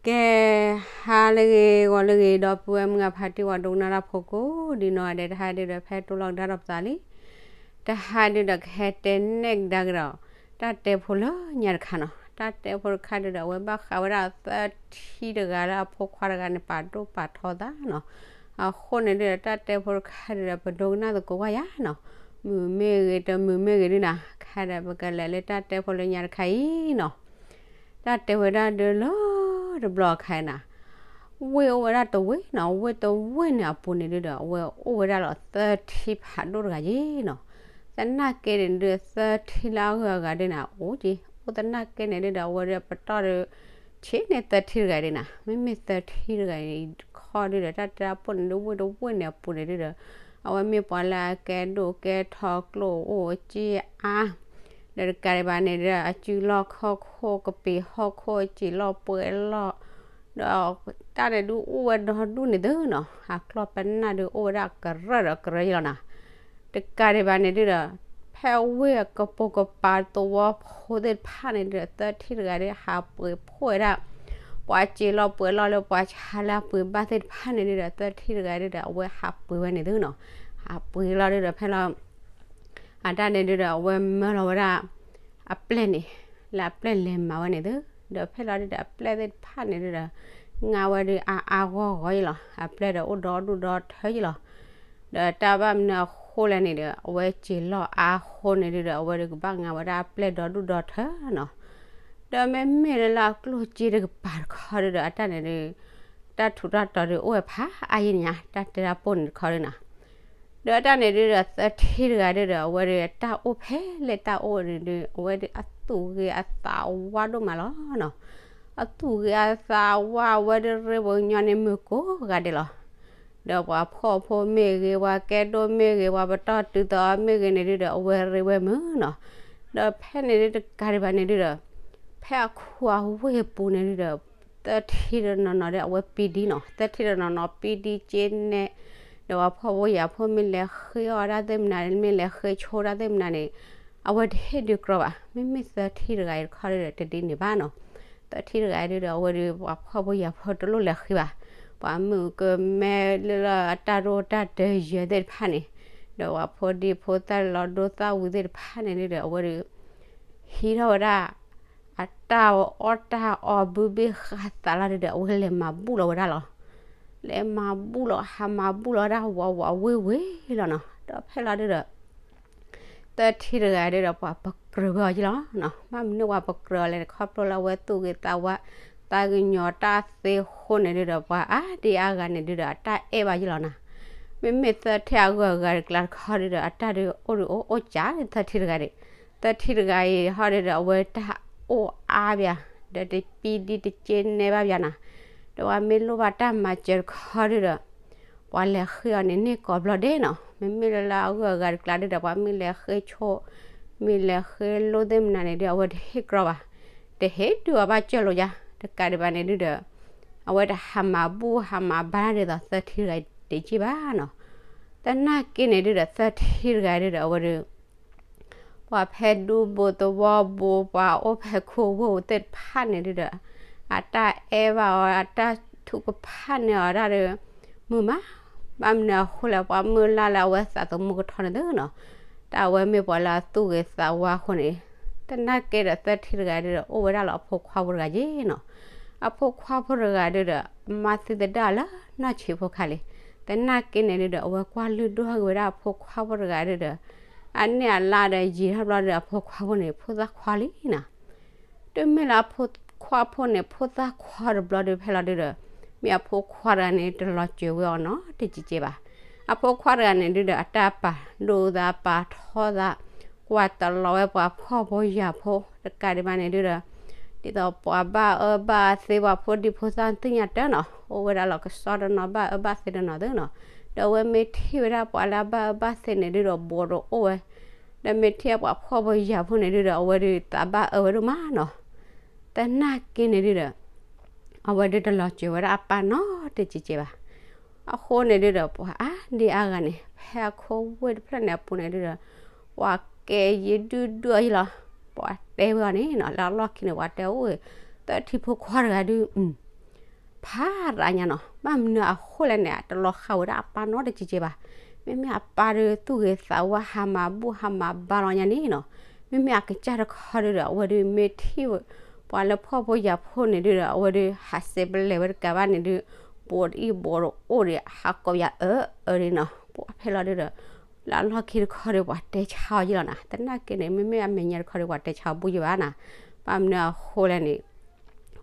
ကဲ, ဟါလၢအဂ့ၤ ဂီၤလၢအဂ့ၤ ဒီပုၢ်ဝဲၢ်မုၢ်ဂၤဖးတံၢ် ပှၤဒိကနၣ်တၢ်ဖိကိးဒံနီၢ်ဂၤဒဲး, တဟါဒုဒီး ဖဲတိၢ်လီၤကဒါဒီးပသးလံ. တဟါဒုဒီး ကဟဲတဲနဲၣ်ကဒါကဒီး တၢ်တဲဖိလၢညါတခါနီၤ. တၢ်တဲဖိတခါဒုဒီး အဝဲဘၣ်ဃးဝဲဒၣ်သၢထံတဂၤလၢအဖိခွါတဂၤန့ၣ် ပာ်ဒိၣ်ပာ်ထီသးနီၤ. အဃိန့ၣ်ဒုဒီး တၢ်တဲဖိတခါဒုဒီး ပဒိကနၣ်သကိးကွၢ်ယၤနီၤ. မုာ်မ့ၢ်ဂ့ၤ တမုာ်မ့ၢ်ဂ့ၤဒုနီၤ, ခဲဒီး ပကလဲၤလၢတၢ်တဲဖိလၢညါတခါအံၤနီၤ. တၢ်တဲဝဲဒၣ်ဒုလီၤ တဘျီခါနၤ, ဝ့ၢ်အိၣ်ဝဲဒၣ်တဝ့ၢ်နီၤ, ဝ့ၢ်တဝ့ၢ်န့ၣ်အပူၤန့ၣ်ဒုဒီး အဝဲအိၣ်ဝဲဒၣ်လီၤသၢထံဖးဒိၣ်တဂၤယ့ၤနီၤ. သနာ်က့န့ၣ်ဒု သၢထံလၢအဂုၤအဂၤဒုန့ၣ် အိၣ်က့ၤ အိၣ်သနာ်က့န့ၣ်ဒုဒီး အဝဲဒုပတီၢ်ဒု ဆံးန့ၢ်သၢထံတဂၤဒုနီၤ. မ့မ့ၢ်သၢထံတဂၤအံၤတခီဒုဒီး တၢ်တဲတၢ်ပိၢ်န့ၣ်ဒု ဝ့ၢ်တဝ့ၢ်န့ၣ်အပူၤန့ၣ်ဒုဒီး အဝဲမ့ၢ်ပှၤလၢအကဲဒိၣ်ကဲထီ ကျိၣ်အိၣ်အစ့အါ ဒီးတကးဒံးဘၣ်န့ၣ်ဒီး အစုလီၢ်ခီၣ်ခိၣ် ကပံာ်ဟီၣ်ခိၣ် စံာ်လီၢ်ပှဲၤလီၢ်, ဒီးတၢ်န့ၣ်ဒုအိၣ်ဝဲဒီဒူၣ်န့ၣ်သုနီၤ. အကျီၢ်ပနၢ်ဒုအိၣ်ဝဲဒၣ်ကရၢၢ်ဒီးကရၢၢ်ယ့လီၤနီၤ. တကးဒံးဘၣ်န့ၣ်ဒုဒီး ဖဲဝ့ၢ်အကပိာ်ကပၤသဝီဖိသ့ၣ်တဖၣ်န့ၣ်ဒုဒီး သၢထံတဂၤဒုဟးပှ့ၤဖှိၣ်ဝဲဒၣ် ပှၤစံာ်လီၢ်ပှဲၤလီၢ်လၢပှၤဆါလၢအပှ့ၤဘၣ်သ့ၣ်တဖၣ်န့ၣ်ဒုဒီး သၢထံတဂၤဒုဒီး အဝဲဟးပှ့ၤဝဲန့ၣ်သုနီၤ. ဟးပှ့ၤလီၤဒုဒီး ဖဲလီၤ အတၢ်န့ၣ်ဒုဒီး အဝဲမၢလီၤဝဲဒၣ် အပျဲၢ်န့ၣ် လၢအပျဲၢ်လဲၤမၤဝဲန့ၣ်သု, ဒီးဖဲလီၤဒုဒီး အပျဲၢ်သ့ၣ်တဖၣ်န့ၣ်ဒုဒီး ငါဝဲဒုအါအါဂီၢ်ဂီၢ်ယ့လီၤ. အပျဲၢ်ဒီးအိၣ်ဒီဒူၣ်ဒီထၢယ့လီၤ. ဒီးတၢ်ဘၣ်မနုၤအဃိလဲၣ်န့ၣ်ဒီး အဝဲစံာ်လီၢ်အါဃိန့ၣ်ဒုဒီး အဝဲဒုကဘၣ်ငါဝဲဒၣ်အပျဲၢ်ဒီဒူၣ်ဒီထၢနီၤ. ဒီးမ့မ့ၢ်လၢလၢအကျိၣ်စ့တကပၤတခီဒုဒီး အတၢ်န့ၣ်ဒု တၢ်ထူးတၢ်တီၤဒုအိၣ်ဝဲဖးအါယ့ၣ်ညါ တၢ်တဲတၢ်ပိၢ်န့ၣ်တခီဒုနီၤ. ဒီးတၢ်န့ၣ်ဒုဒီး သၢထံတဂၤဒုဒီး အဝဲဒုတၢ်အိၣ်ဖဲလဲၣ်တၢ်အိၣ်န့ၣ်ဒု အဝဲဒုအသူၣ်ဂ့ၤအသးဝါဒိၣ်မးလီၤနီၤ. အသူၣ်ဂ့ၤအသးဝါ အဝဲဒုရ့ပှၤကညီန့ၣ်မုာ်ကိးဂၤဒဲးလီၤ. ဒီးပှၤဖှီၣ်ဖိမ့ၢ်ဂ့ၤ ပှၤကဲဒိၣ်မ့ၢ်ဂ့ၤ ပှၤပတီၢ်တုၤသးအီၤမ့ၢ်ဂ့ၤန့ၣ်ဒုဒီး အဝဲရ့ဝဲမုာ်နီၤ. ဒီးဖဲန့ၣ်ဒုတကးဒံးဘၣ်န့ၣ်ဒုဒီး ဖဲအခူအဝ့ၢ်အပူၤန့ၣ်ဒုဒီး သၢထံတနီၤနီၤဒီး အဝဲပံဒံနီၤ, သၢထံတနီၤနီၤပံဒံက့နဲၣ်, ဒီးပှၤဖှီၣ်ဖိယာ်ဖိမ့ၢ်လဲၤဃ့အီၣ်တၢ်သ့ၣ်မနုၤန့ၣ် မ့ၢ်လဲၤဃ့ဆိတၢ်သ့ၣ်မနုၤန့ၣ် အဝဲတဟ့ၣ်ဒုကြီဘၣ်. မ့မ့ၢ်သၢထံတဂၤအံၤတခီဒုဒီး တဒ်န့ၣ်ဘၣ်နီၤ. သၢထံတဂၤအံၤဒုဒီး အဝဲဒု ပှၤဖှီၣ်ဖိယာ်ဖိတလိၣ်လဲၤဃ့ဘၣ်. ပှၤမုၣ်ကမဲလၢလၢအတၢ်ဒိၣ်တၢ်တဲာ်ယဲၢ်သ့ၣ်တဖၣ်န့ၣ်, ဒီးပှၤဖိဒံဖိသၣ်လီၤဒိသၣ်ဝံၤသ့ၣ်တဖၣ်န့ၣ်ဒုဒီး အဝဲဒု ဟံးထီၣ်ဝဲဒၣ် အတၢ်အီၣ်တၢ်အီဘုဘ့ၣ်ဃးသးလီၤဒုဒီး အဝဲလဲၤမၤဘူၣ်လီၤဝဲဒၣ်လီၤ. လဲၤမၤဘူၣ်လီၤ ဟးမၤဘူၣ်လီၤဝဲဒၣ်ဝးဝးဝ့ၢ်ဝ့ၢ်လီၤနီၤ. ဒီးဖဲလီၤဒုဒီး သၢထံတဂၤဒုဒီး ပှၤပကြၢးဝဲအီၤယ့လီၤနီၤ. ဘၣ်မနုၤပှၤပကြၢးအီၤလဲၣ်န့ၣ် ခီဖျိလၢအဝဲသူၣ်ဂ့ၤသးဝါ သးကညီၤတၢ်သ့အဃိန့ၣ်ဒုဒီး ပှၤအါဒံအါဂၤန့ၣ်ဒုဒီး အတၢ်အဲၣ်ဘၣ်ယ့လီၤနီၤ. မ့မ့ၢ်သၢထံအဂုၤအဂၤတကျါတခီဒုဒီး အတၢ်ဒုအိၣ်ဒုအိၣ်အိၣ်ကး သၢထံတဂၤဒု သၢထံတဂၤအံၤဟီဒုဒီး အဝဲတၢ်အိၣ်အါဘၣ်, ဒီးတပံဒံတက့နဲဘၣ်ဘၣ်နီၤ. ဒီးပှၤမ့ၢ်လိၣ်ဘၣ်တၢ်မၤစၢၤတခီဒုဒီး ပှၤလဲၤဃ့အီၤန့ၣ် န့ၢ်ကိးဘျီဒဲးနီၤ. မ့မ့ၢ်လၢလၢအဂုၤအဂၤတကျါဒုဒီး ပှၤမ့ၢ်လဲၤဃ့ဆိ မ့ၢ်လဲၤဃ့လိၣ်သ့ၣ်မနုၤန့ၣ်ဒု အဝဲတဟ့ၣ်ကြီဘၣ်, တဟ့ၣ်ဒုးအီၤဘၣ်ကၢၢ်လိာ်ယါ. တကးဒံးဘၣ်န့ၣ်ဒုဒီး အဝဲတဟးမၤဘူၣ်ဟးမၤဘါဒ်သိးသၢထံတဂၤတက့ဘၣ်နီၤ. သနာ်က့န့ၣ်ဒုဒီး သၢထံတဂၤဒုဒီး အဝဲဒု ပှၤဖဲဒူဘိသဝီဘိ ပှၤအိၣ်ဖဲခိၣ်ဝ့ၢ်သ့ၣ်တဖၣ်န့ၣ်ဒုဒီး အတၢ်အဲၣ်ဘၣ်အီၤ အတၢ်ထုကဖၣ်န့ၢ်အီၤဒၣ်ဒီး မုာ်မး. ဘၣ်မနုၤအဃိလဲၣ် ပှၤမုၢ်လၢ်လၢအဝဲသးသမူကထီန့ၣ်သုနီၤ. တၢ်အဝဲမ့ၢ်ပှၤလၢအသူၣ်ဂ့ၤသးဝါအဃိန့ၣ် သနာ်က့ဒီးသၢထံတဂၤဒုဒီး အိၣ်ဝဲဒၣ်လၢအဖိခွါဖိတဂၤယ့ၣ်နီၤ. အဖိခွါဖိတဂၤဒုဒီး မၤသံသဒၣ်လၢနီၢ်ဆံးဖိခါလံ. သနာ်က့န့ၣ်ဒုဒီး အဝဲကွၢ်လုၢ်ဒိၣ်ထီၣ်က့ၤဝဲဒၣ်အဖိခွါဖိတဂၤဒုဒီး အန့ၢ်အလါဒီးယံာ်ထီၣ်ဘျီဒီး အဖိခွါဖိန့ၣ် ဖိသၣ်ခွါလံနီၤ. တုၤမ့ၢ်လၢအဖိခွါဖိန့ၣ် ဖိသၣ်ခွါတဘျီဒုဖဲလီၤဒုဒီး မ့ၢ်အဖိခွါတဂၤန့ၣ် တလီၤစၢၤဝဲအီၤနီတက့က့ဘၣ်. အဖိခွါတဂၤန့ၣ်ဒုဒီး အတၢ်ပာ်ဒိၣ်သးပာ်ထီသး ကွၢ်တလီၤဝဲပှၤဖှီၣ်ဖိယာ်ဖိ တကးဒံးဘၣ်န့ၣ်ဒုဒီး ဒ်သိးပှၤဘၣ်အၢဘၣ်သီ ပှၤဖိဒံဖိသၣ်သ့ၣ်ညါတၢ်နီၤ အိၣ်ဝဲဒၣ်လီၤကစီဒီနီၤ ဘၣ်အၢဘၣ်သီတနီၤသုနီၤ. ဒီးအဝဲမ့ၢ်ထံၣ်ဝဲဒၣ်ပှၤလၢအဘၣ်အၢဘၣ်သီန့ၣ်ဒုဒီး ဘိးတအိၣ်ဝဲ ဒီးမ့ၢ်ထံၣ်ပှၤဖှီၣ်ဖိယာ်ဖိန့ၣ်ဒုဒီး အဝဲဒုးသးဘၣ်အၢဝဲဒိၣ်မးနီၤ. သနာ်က့န့ၣ်ဒုဒီး အဝဲဒုတလီၤစၢၤဝဲဒၣ်အပၢ်နီတက့က့ဘၣ်. အဃိန့ၣ်ဒုဒီး ပှၤအါဒံအါဂၤန့ၣ် ဖဲအခိၣ်ဝ့ၢ်တဖျၢၣ်န့ၣ်အပူၤန့ၣ်ဒုဒီး ပှၤကဲယံာ်ဒုဒုအီၤယ့လီၤ. ပှၤတဲဝဲအီၤန့ၣ်နီၤ လၢအလီၢ်ခံန့ၣ် ပှၤတဲအိၣ် သၢထံဖိခွါတဂၤဒု ဖးရးညါနီၤ. ဘၣ်မနုၤအဃိလဲၣ်န့ၣ် တလီၤဃာ်ဝဲဒၣ်အပၢ်နီတကဲကဲဘၣ်. မ့မ့ၢ်အပၢ်ဒီးသူၣ်ဂ့ၤသးဝါ ဟးမၤဘူၣ်ဟးမၤဘါလီၤညါန့ၣ်နီၤ. မ့မ့ၢ်အကစၢ်တခီဒုဒီး အဝဲဒုးမ့ၢ်ထံၣ်ဝဲ ပှၤလၢဖှီၣ်ဖိယာ်ဖိန့ၣ်ဒုဒီး အဝဲဒုးဟးစဲးပလဲၤဝဲတကးဘၣ်န့ၣ်ဒု ပိာ်တအံၣ်ပိာ်တအိၣ်ဒီး ဟးကိးယၤအၢအၢဒ်နီၤ. ပှၤဖဲလီၤဒုဒီး လၢအလီၢ်ခံတခီဒီး ပှၤတဲဆါအီၤယဲလီၤနၤ. သနာ်က့န့ၣ် မ့မ့ၢ်အမဲာ်ညါတခီဒီး ပှၤတဲဆါအီၤဘူၣ်ယဲဘၣ်နၤ. ဘၣ်မနုၤအဃိလဲၣ်န့ၣ်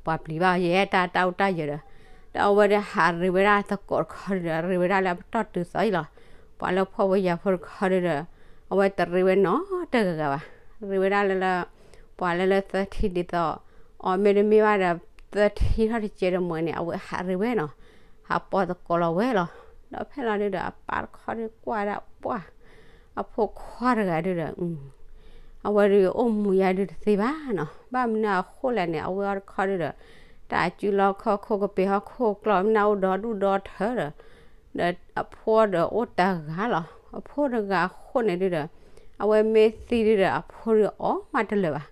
ပှၤပျံၤဘၣ်ယဲ တၢ်တၢ်အိၣ်တၢ်ယၢၤဒီး ဒီးအဝဲဒၣ်ဟးရ့ဝဲဒၣ်သကိးတခီဒီး ရ့ဝဲဒၣ်လၢပတီၢ်တုၤသီအံၤလီၤ. ပှၤလၢဖှီၣ်ဖိယာ်ဖိတခီဒီး အဝဲတရ့ဝဲနီတဂၤဂၤဘၣ်. ရ့ဝဲဒၣ်လၢလၢ ပှၤလၢလၢသၢထံဒ်သိး အီၤမ့တမ့ၢ်ဘၣ်ဒီး သၢထံထီၣ်တကဲဒီးမ့ၢ်န့ၣ် အဝဲဟးရ့ဝဲနီၤ. ဟးပိာ်သကိးလီၤဝဲလီၤ. ဒီးဖဲလီၤဒုဒီး အပၢ်တခီဒီးကွၢ်ဝဲဒၣ်ပှၢ် အဖိခွါတဂၤဒုဒီး အဝဲဒုးအိၣ်မူယါဒုတသ့ဘၣ်နီၤ. ဘၣ်မနုၤအဃိလဲၣ်န့ၣ် အဝဲအီၤတခီဒုဒီး တၢ်အစုလီၢ်ခီၣ်ခိၣ်ကပ့ၤဟီၣ်ခိၣ်ကျီၢ် မ့ၢ်နၢ်အိၣ်ဒီဒူၣ်ဒီထၢဒီး ဒီးအဖိဒီးအိၣ်တဂၤလီၤ. အဖိတဂၤအဃိန့ၣ်ဒုဒီး အဝဲမ့ၢ်သံဒုဒီး အဖိဒုးအီၣ်မးတလၢာ်ဘၣ်.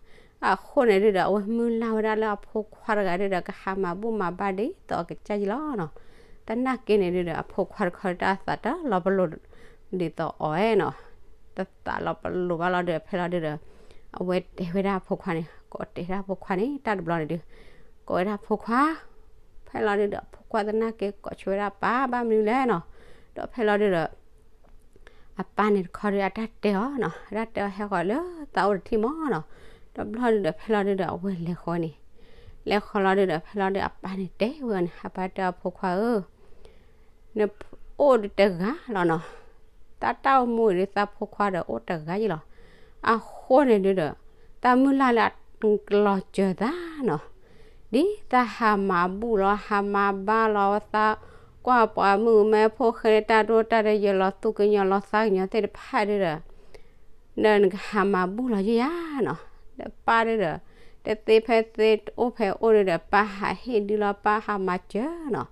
အဃိန့ၣ်ဒုဒီး အဝဲမုၢ်လၢ်ဝဲဒၣ်လၢအဖိခွါတဂၤဒုဒီး ကဟးမၤဘူၣ်မၤဘါဒ်သိးအကစၢ်ယံလီၤနီၤ. သနာ်က့န့ၣ်ဒုဒီး အဖိခွါတခီတၢ်သးတလီၤပလိာ် ဒ်သိးအီၤနီၤ. တသးလီၤပလိာ်ဘၣ်လီၤဒုဒီး ဖဲလီၤဒုဒီး အဝဲတဲဝဲဒၣ်အဖိခွါန့ၣ် ကိးတဲဒၣ်အဖိခွါန့ၣ် တၢ်တဘျီန့ၣ်ဒု ကိးဝဲဒၣ်အဖိခွါ ဖဲလီၤဒုဒီး အဖိခွါသနာ်က့ကိးဆိဝဲဒၣ်အပၢ် ဘၣ်မနုၤလဲၣ်နီၤ. ဒီးဖဲလီၤဒုဒီး အပၢ်န့ၣ်တခီဒီး အတၢ်တဲအီၤနီၤ, အတၢ်တဲအီၤ ဟဲဃီၤလၢသးအိၣ်တထံၣ်မးနီၤ. ဒီးဘျီဒုဒီး ဖဲလီၤဒုဒီး အဝဲလဲၤဃီၤန့ၣ်, လဲၤဃီၤလီၤဒုဒီး ဖဲလီၤဒုဒီး အပၢ်န့ၣ်တဲဝဲန့ၣ်, အပၢ်တဲအဖိခွါဧၢ, နအိၣ်တဂၤလီၤနီၤ, တၢ်တၢ်အိၣ်မူအံၤဒုး သးဖိခွါဒီးအိၣ်တဂၤယံလီၤ. အဃိန့ၣ်ဒုဒီး တၢ်မုၢ်လၢ်လၢအကလီၤစၢၤသးနီၤ, ဒ်တၢ်ဟးမၤဘူၣ်လီၤ ဟးမၤဘါလီၤ သးကွၢ်ပှၤမုၣ်ကမဲဖိဃဲလၢတၢ်ဒိၣ်တၢ်တဲာ်ယၢၤလီၤ သူၣ်ကညီၤလီၤသးကညီၤသ့ၣ်တဖၣ်ဒုဒီး ဒီးနကဟးမၤဘူၣ်လီၤယဲယၤနီၤ. ဒီးပၢ်ဒုဒီး တသ့ဖဲသ့ အိၣ်ဖဲအိၣ်ဒုဒီး ပၢ်ဟးဟ့ၣ်ဒုလီၤ ပၢ်ဟးမၤစၢၤနီၤ.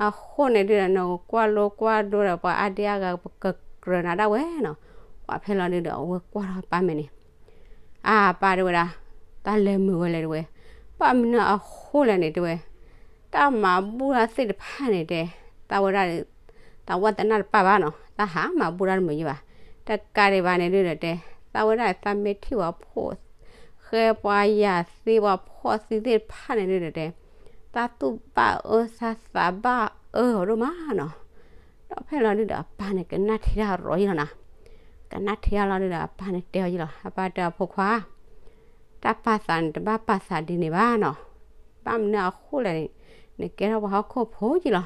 အဃိန့ၣ်ဒုဒီး နကကွၢ်လိကွၢ်ဒိဒီး ပှၤအါဒံအါဂၤကကြၢးနၤဒၣ်ဝဲနီၤ. ပှၤဖဲလီၤဒုဒီး အဝဲကွၢ်ထီၣ်ပၢ်မဲာ်န့ၣ် အါ ပၢ်တဲဝဲဒၣ်, တၢ်လဲၤမုာ်ဝဲလဲၣ်တဲဝဲ, ဘၣ်မနုၤအဃိလဲၣ်န့ၣ်တဲဝဲ, တၢ်မၤဘူၣ်တၢ်သ့ၣ်တဖၣ်န့ၣ်တဲ, သးဝဲဒၣ် သးဝဲသနာ်တပၢ်ဘၣ်နီၤ, တၢ်ဟးမၤဘူၣ်တၢ်တမုာ်ယံဘၣ်. တကးဒံးဘၣ်န့ၣ်ဒုဒီးတဲ, သးဝဲဒၣ်သးမ့ၢ်ထံၣ်ပှၤဖိ ဃဲပှၤယာ်သံပှၤဖှီၣ်သံသ့ၣ်တဖၣ်န့ၣ်ဒုဒီးတဲ, သးသူၣ်ဘၣ်အၢသးသးဘၣ်အၢအီၤဒိၣ်မးနီၤ. ဒီးဖဲလီၤဒုဒီး အပၢ်န့ၣ် ကနၣ်ထံၣ်တၢ်ရီၤယံလီၤနၤ, ကနၣ်ထံၣ်တၢ်လီၤဒုဒီး အပၢ်န့ၣ်တဲအီၤယံလီၤ. အပၢ်တဲအဖိခွါ တၢ်ပာ်သးန့ၣ် တဘၣ်ပာ်သးဒ်န့ၣ်ဘၣ်နီၤ. ဘၣ်မနုၤအဃိလဲၣ်န့ၣ်, နကဲထီၣ်ပှၤဟီၣ်ခိၣ်ဖိယံလီၤ.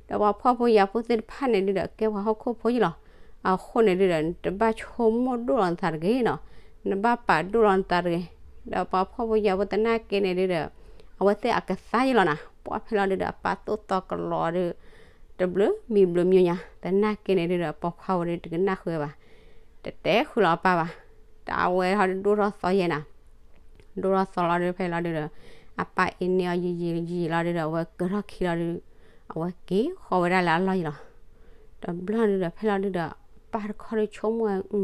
ဒီးပှၤဖှီၣ်ဖိယာ်ဖိသ့ၣ်တဖၣ်န့ၣ်ဒုဒီး ကဲပှၤဟီၣ်ခိၣ်ဖိယံလီၤ. အဃိန့ၣ်ဒုဒီး နတဘၣ်ဆိကမိၣ်ဒိၣ်လီၤနသးတဂ့ၤနီၤ, နဘၣ်ပာ်ဒိၣ်လီၤနသးတဂ့ၤ. ဒီးပှၤဖှီၣ်ဖိယာ်ဖိသနာ်က့န့ၣ်ဒုဒီး အဝဲသ့ၣ်အကသါယံလီၤနၤ. ပှၤဖဲလီၤဒုဒီး အပၢ်သိၣ်သီကလီၤဒု တဘျုးမံဘျုးမံညါ, သနာ်က့န့ၣ်ဒုဒီး ပိာ်ခွါဝဲဒုတကနၣ်ဃုာ်ဘၣ်, တတဲဃုာ်လီၤအပၢ်ဘၣ်. တၢ်အဝဲဟီဒုဒိၣ်ထီၣ်သီယဲနၤ, ဒိၣ်ထီၣ်သီလီၤဒု ဖဲလီၤဒုဒီး အပၢ်အ့န့ၢ်အီၤယံာ်ယံာ်ယံာ်လီၤဒုဒီး အဝဲကၢထီၣ်ခံလီၤဒု, အဝဲက့ၤဃီၤဝဲဒၣ်လၢအလီၢ်ယံလီၤ. တဘျီဒုဒီး ဖဲလီၤဒုဒီး အပၢ်တခီဒုဆိကမိၣ်ဝဲ အု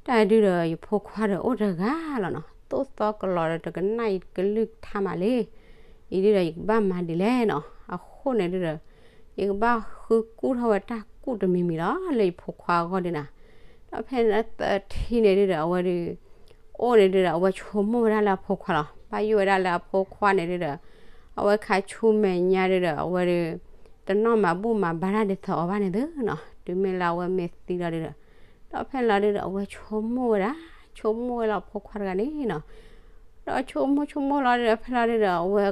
တၢ်ဒုဒီး ယဖိခွါဒီးအိၣ်တဂၤလီၤနီၤ, သိၣ်သီကလီၤဒီးတကနၣ်ယကလုၢ်ကထါမးလံ. အံၤဒုဒီး ယကဘၣ်မၤဒ်လဲၣ်နီၤ. အဃိန့ၣ်ဒုဒီး ယကဘၣ်ဃုကူၣ်ထီၣ်ဝဲတၢ်ကူၣ်တမံၤမံၤလီၤ လၢယဖိခွါအဂီၢ်ဒုနၤ. ဒီးဖဲန့ၣ်သၢထံန့ၣ်ဒုဒီး အဝဲဒု အိၣ်န့ၣ်ဒုဒီး အဝဲဆိကမိၣ်ဝဲဒၣ်လၢအဖိခွါလီၤ. ဘၣ်ယိၣ်ဝဲဒၣ်လၢအဖိခွါန့ၣ်ဒုဒီး အဝဲခါဆူမဲာ်ညါဒုဒီး အဝဲဒု တနီၣ်မၤဘူၣ်မၤဘါတၢ်ဒ်သိးအီၤဘၣ်န့ၣ်သုနီၤ, တုၤမ့ၢ်လၢအဝဲမ့ၢ်သံလီၤဒုဒီး. ဒီးဖဲလီၤဒုဒီး အဝဲဆိကမိၣ်ဝဲဒၣ်, ဆိကမိၣ်ဝဲလၢအဖိခွါတဂၤန့ၣ်နီၤ. ဒီးဆိကမိၣ်ဆိကမိၣ်လီၤဒုဒီး ဖဲလီၤဒုဒီး အဝဲ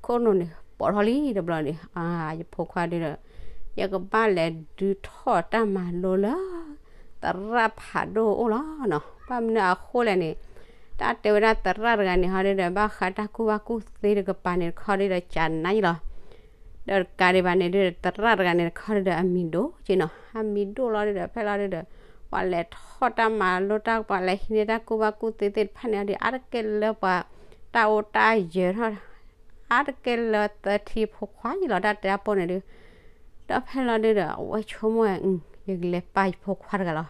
ခိၣ်နူာ်န့ၣ် ပိာ်ထီၣ်လံတဘျီန့ၣ်, ယဖိခွါဒုဒီး ယကဘၣ်လဲၤဒုးထီၣ်တၢ်မၤလိလၢ သရၣ်ဖးဒိၣ်အအိၣ်လီၤနီၤ. ဘၣ်မနုၤအဃိလဲၣ်န့ၣ်, တၢ်တဲဝဲဒၣ်သရၣ်တဂၤန့ၣ် ဟီဒုဒီး ဘၣ်ဃးတၢ်ကူၣ်ဘၣ်ကူၣ်သ့တကပၤန့ၣ်တခီဒုဒီး ကနးယံလီၤ. ဒီးတကးဒံးဘၣ်န့ၣ်ဒုဒီး သရၣ်တဂၤန့ၣ်တခီဒုဒီး အမံၤဒိၣ်က့နီၤ, အမံၤဒိၣ်လီၤဒုဒီး ဖဲလီၤဒုဒီး ပှၤလဲၤထီၣ်တၢ်မၤလိတၢ် ပှၤလဲၤဟံးန့ၢ်တၢ်ကူၣ်ဘၣ်ကူၣ်သ့သ့ၣ်တဖၣ်န့ၣ် အါတက့ၢ်လၢပှၤတၢ်အိၣ်တၢ်ယၢၤထီၣ်, အါတက့ၢ်လၢသၢထံဖိခွါယံလီၤ တၢ်တဲအပိၢ်န့ၣ်ဒု. ဒီးဖဲလီၤဒုဒီး အဝဲဆိကမိၣ်ဝဲ ယကလဲၤပာ်ယဖိခွါတဂၤလီၤ.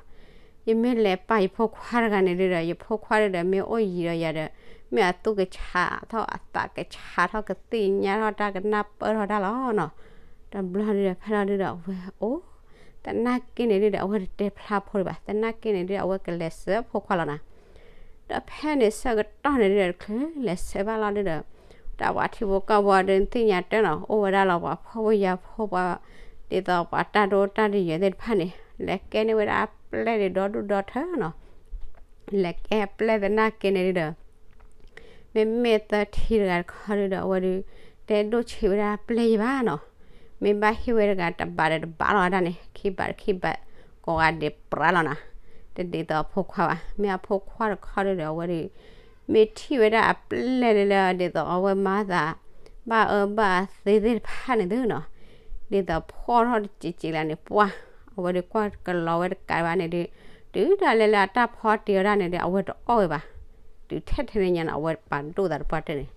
ယမ့ၢ်လဲၤပာ်ယဖိခွါတဂၤန့ၣ်ဒုဒီး ယဖိခွါဒုဒီး မ့ၢ်အိၣ်ယံၤဒီးယၤဒီး မ့ၢ်အသူၣ်ကဆးထီၣ် အသးကဆးထီၣ် ကသ့ၣ်ညါထီၣ်တၢ် ကနၢ်ပၢၢ်ထီၣ်တၢ်လီၤနီၤ. တဘျီဒုဒီး ဖဲလီၤဒုဒီး အဝဲအိၣ် သနာ်က့န့ၣ်ဒုဒီး အဝဲတတဲဖျါဖိဒံးဘၣ်. သနာ်က့န့ၣ်ဒုဒီး အဝဲကလဲၤဆှၢဖိခွါလီၤနီၤ. ဒီးဖဲန့ၣ်ဆၢကတီၢ်န့ၣ်ဒုဒီး တချုးလဲၤဆှၢဘၣ်လီၤဒုဒီး တၢ်ပှၤထံဖိကီၢ်ဖိဒီး နသ့ၣ်ညါတၢ်နီၤ အိၣ်ဝဲဒၣ်လီၤ ပှၤဖှီၣ်ဖိယာ်ဖိ ပှၤ ဒ်သိးပှၤတၢ်ဒိတၢ်တယၢၤသ့ၣ်တဖၣ်န့ၣ် လဲၤကဲန့ၢ်ဝဲဒၣ်ပျဲၢ်ဒီး ဒီဒူၣ်ဒီထၢနီၤ. လဲၤကဲပျဲၢ်သနာ်က့န့ၣ်ဒုဒီး မ့မ့ၢ်သထံတဂၤတခီဒုဒီး အဝဲဒု တဲဒိၣ်ဆံးဝဲဒၣ်ပျဲၢ်ယဘၣ်နီၤ. မ့ၢ်ဘၣ်ဟ့ၣ်ဝဲတဂၤတဘးဒီးတဘးလီၤဒၣ်န့ၣ် ခံဘးတခံဘး ကိးဂၤဒဲးပြးလီၤနီၤ. တဒ်သိးအဖိခွါဘၣ်. မ့ၢ်အဖိခွါတခီဒုဒီး အဝဲဒု မ့ၢ်ထံၣ်ဝဲဒၣ်အပျဲၢ်လၢလၢ ဒ်သိးအဝဲမၤသး ဘၣ်အၢဘၣ်သီသ့ၣ်တဖၣ်န့ၣ်သုနီၤ ဒ်သိးဖှီၣ်ထီၣ်တစဲးစဲးလၢန့ၣ် ပှၢ် အဝဲဒုကွၢ်ကလီဝဲတကးဘၣ်န့ၣ်ဒု တုၤဒၣ်လဲာ်လၢအတၢ်ဖီတ့ၢ်အီၤဒၣ်န့ၣ်ဒီး အဝဲတအီၣ်ဝဲဘၣ်. တုၤထဲထဲန့ၣ်ညါန့ၣ် အဝဲပာ်ဒိၣ်သးတပှၢ်တၢၢ်န့ၣ်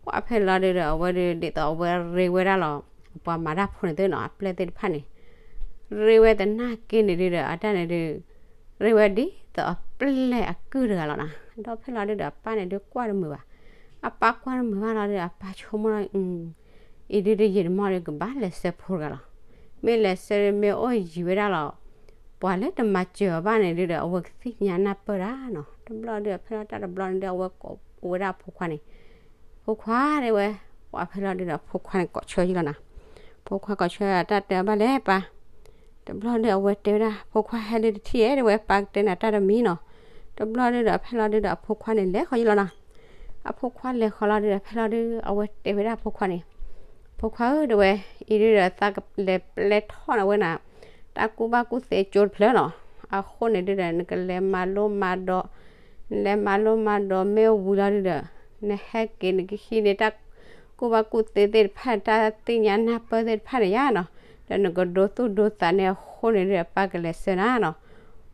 ပှၢ်ဖဲလီၤဒုဒီး အဝဲဒု ဒ်သိးအဝဲရ့ဝဲဒၣ်လီၤ အပှၤမၤတၢ်ဖိန့ၣ်သုနီၤ အပျဲၢ်သ့ၣ်တဖၣ်န့ၣ် ရ့ဝဲသနာ်က့န့ၣ်ဒုဒီး အတၢ်န့ၣ်ဒု ရ့ဝဲဒ်သိးအပျဲၢ်အကုၢ်တဂၤလီၤနီၤ. ဒီးဖဲလီၤဒုဒီး အပၢ်န့ၣ်ဒုကွၢ်တမုာ်ဘၣ်. အပၢ်ကွၢ်တမုာ်ဘၣ်လီၤဒုဒီး အပၢ်ဆိကမိၣ်လီၤ အံၤဒုဒီး ယတမီၢ်ဒီး ကဘၣ်လဲၤဆှၢဖိတဂၤလီၤ. မ့ၢ်လဲၤဆှၢမ့ၢ်အိၣ်ယံၤဝဲဒၣ်လီၤ ပှၤလၢတမၤစၢၤအီၤဘၣ်န့ၣ်ဒုဒီး အဝဲကသ့ၣ်ညါနၢ်ပၢၢ်တၢ်နီၤ. တဘျီဒုဒီး ဖဲလီၤတၢ်တဘျီန့ၣ်ဒု အဝဲကိးဝဲဒၣ်အဖိခွါန့ၣ် ဖိခွါဒဲဝဲ ပှၢ်ဖဲလီၤဒုဒီး ဖိခွါန့ၣ်ကိးဆၢယံၤလီၤနီၤ. ဖိခွါကိးဆၢ အတၢ်တဲအီၤဘၣ်လဲၣ်ပၢ်. တဘျီဒုအဝဲတဲဝဲဒၣ် ဖိခွါဟဲလၢတထံၣ်ဧဲ တဲဝဲ ပၢ်ကတဲနၤတၢ်တမံၤနီၤ. တဘျီဒုဒီး ဖဲလီၤဒုဒီး အဖိခွါန့ၣ်လဲၤဃီၤယံၤလီၤနီၤ. အဖိခွါလဲၤဃီၤလီၤဒုဒီး ဖဲလီၤဒု အဝဲတဲဝဲဒၣ်အဖိခွါန့ၣ် ဖိခွါဧၢ တဲဝဲ အံၤဒုဒီး သးကလဲၤပျဲၢ်ထီၣ်န့ၢ်ဝဲနၤ တၢ်ကူၣ်ဘၣ်ကူၣ်သ့ကၠိတဖျၢၣ်နီၤ. အဃိန့ၣ်ဒုဒီး နကလဲၤမၤလိမၤဒိး နလဲၤမၤလိမၤဒိးမ့ၢ်ဝံၤလီၤဒုဒီး နဟဲက့ၤနကဟံးန့ၢ်တၢ်ကူၣ်ဘၣ်ကူၣ်သ့သ့ၣ်တဖၣ် တၢ်သ့ၣ်ညါနၢ်ပၢၢ်သ့ၣ်တဖၣ်န့ၣ်ယါနီၤ. ဒီးနကဒိသူၣ်ဒိသးန့ၣ်အဃိန့ၣ်ဒုဒီး ပၢ်ကလဲၤဆှၢနၤနီၤ.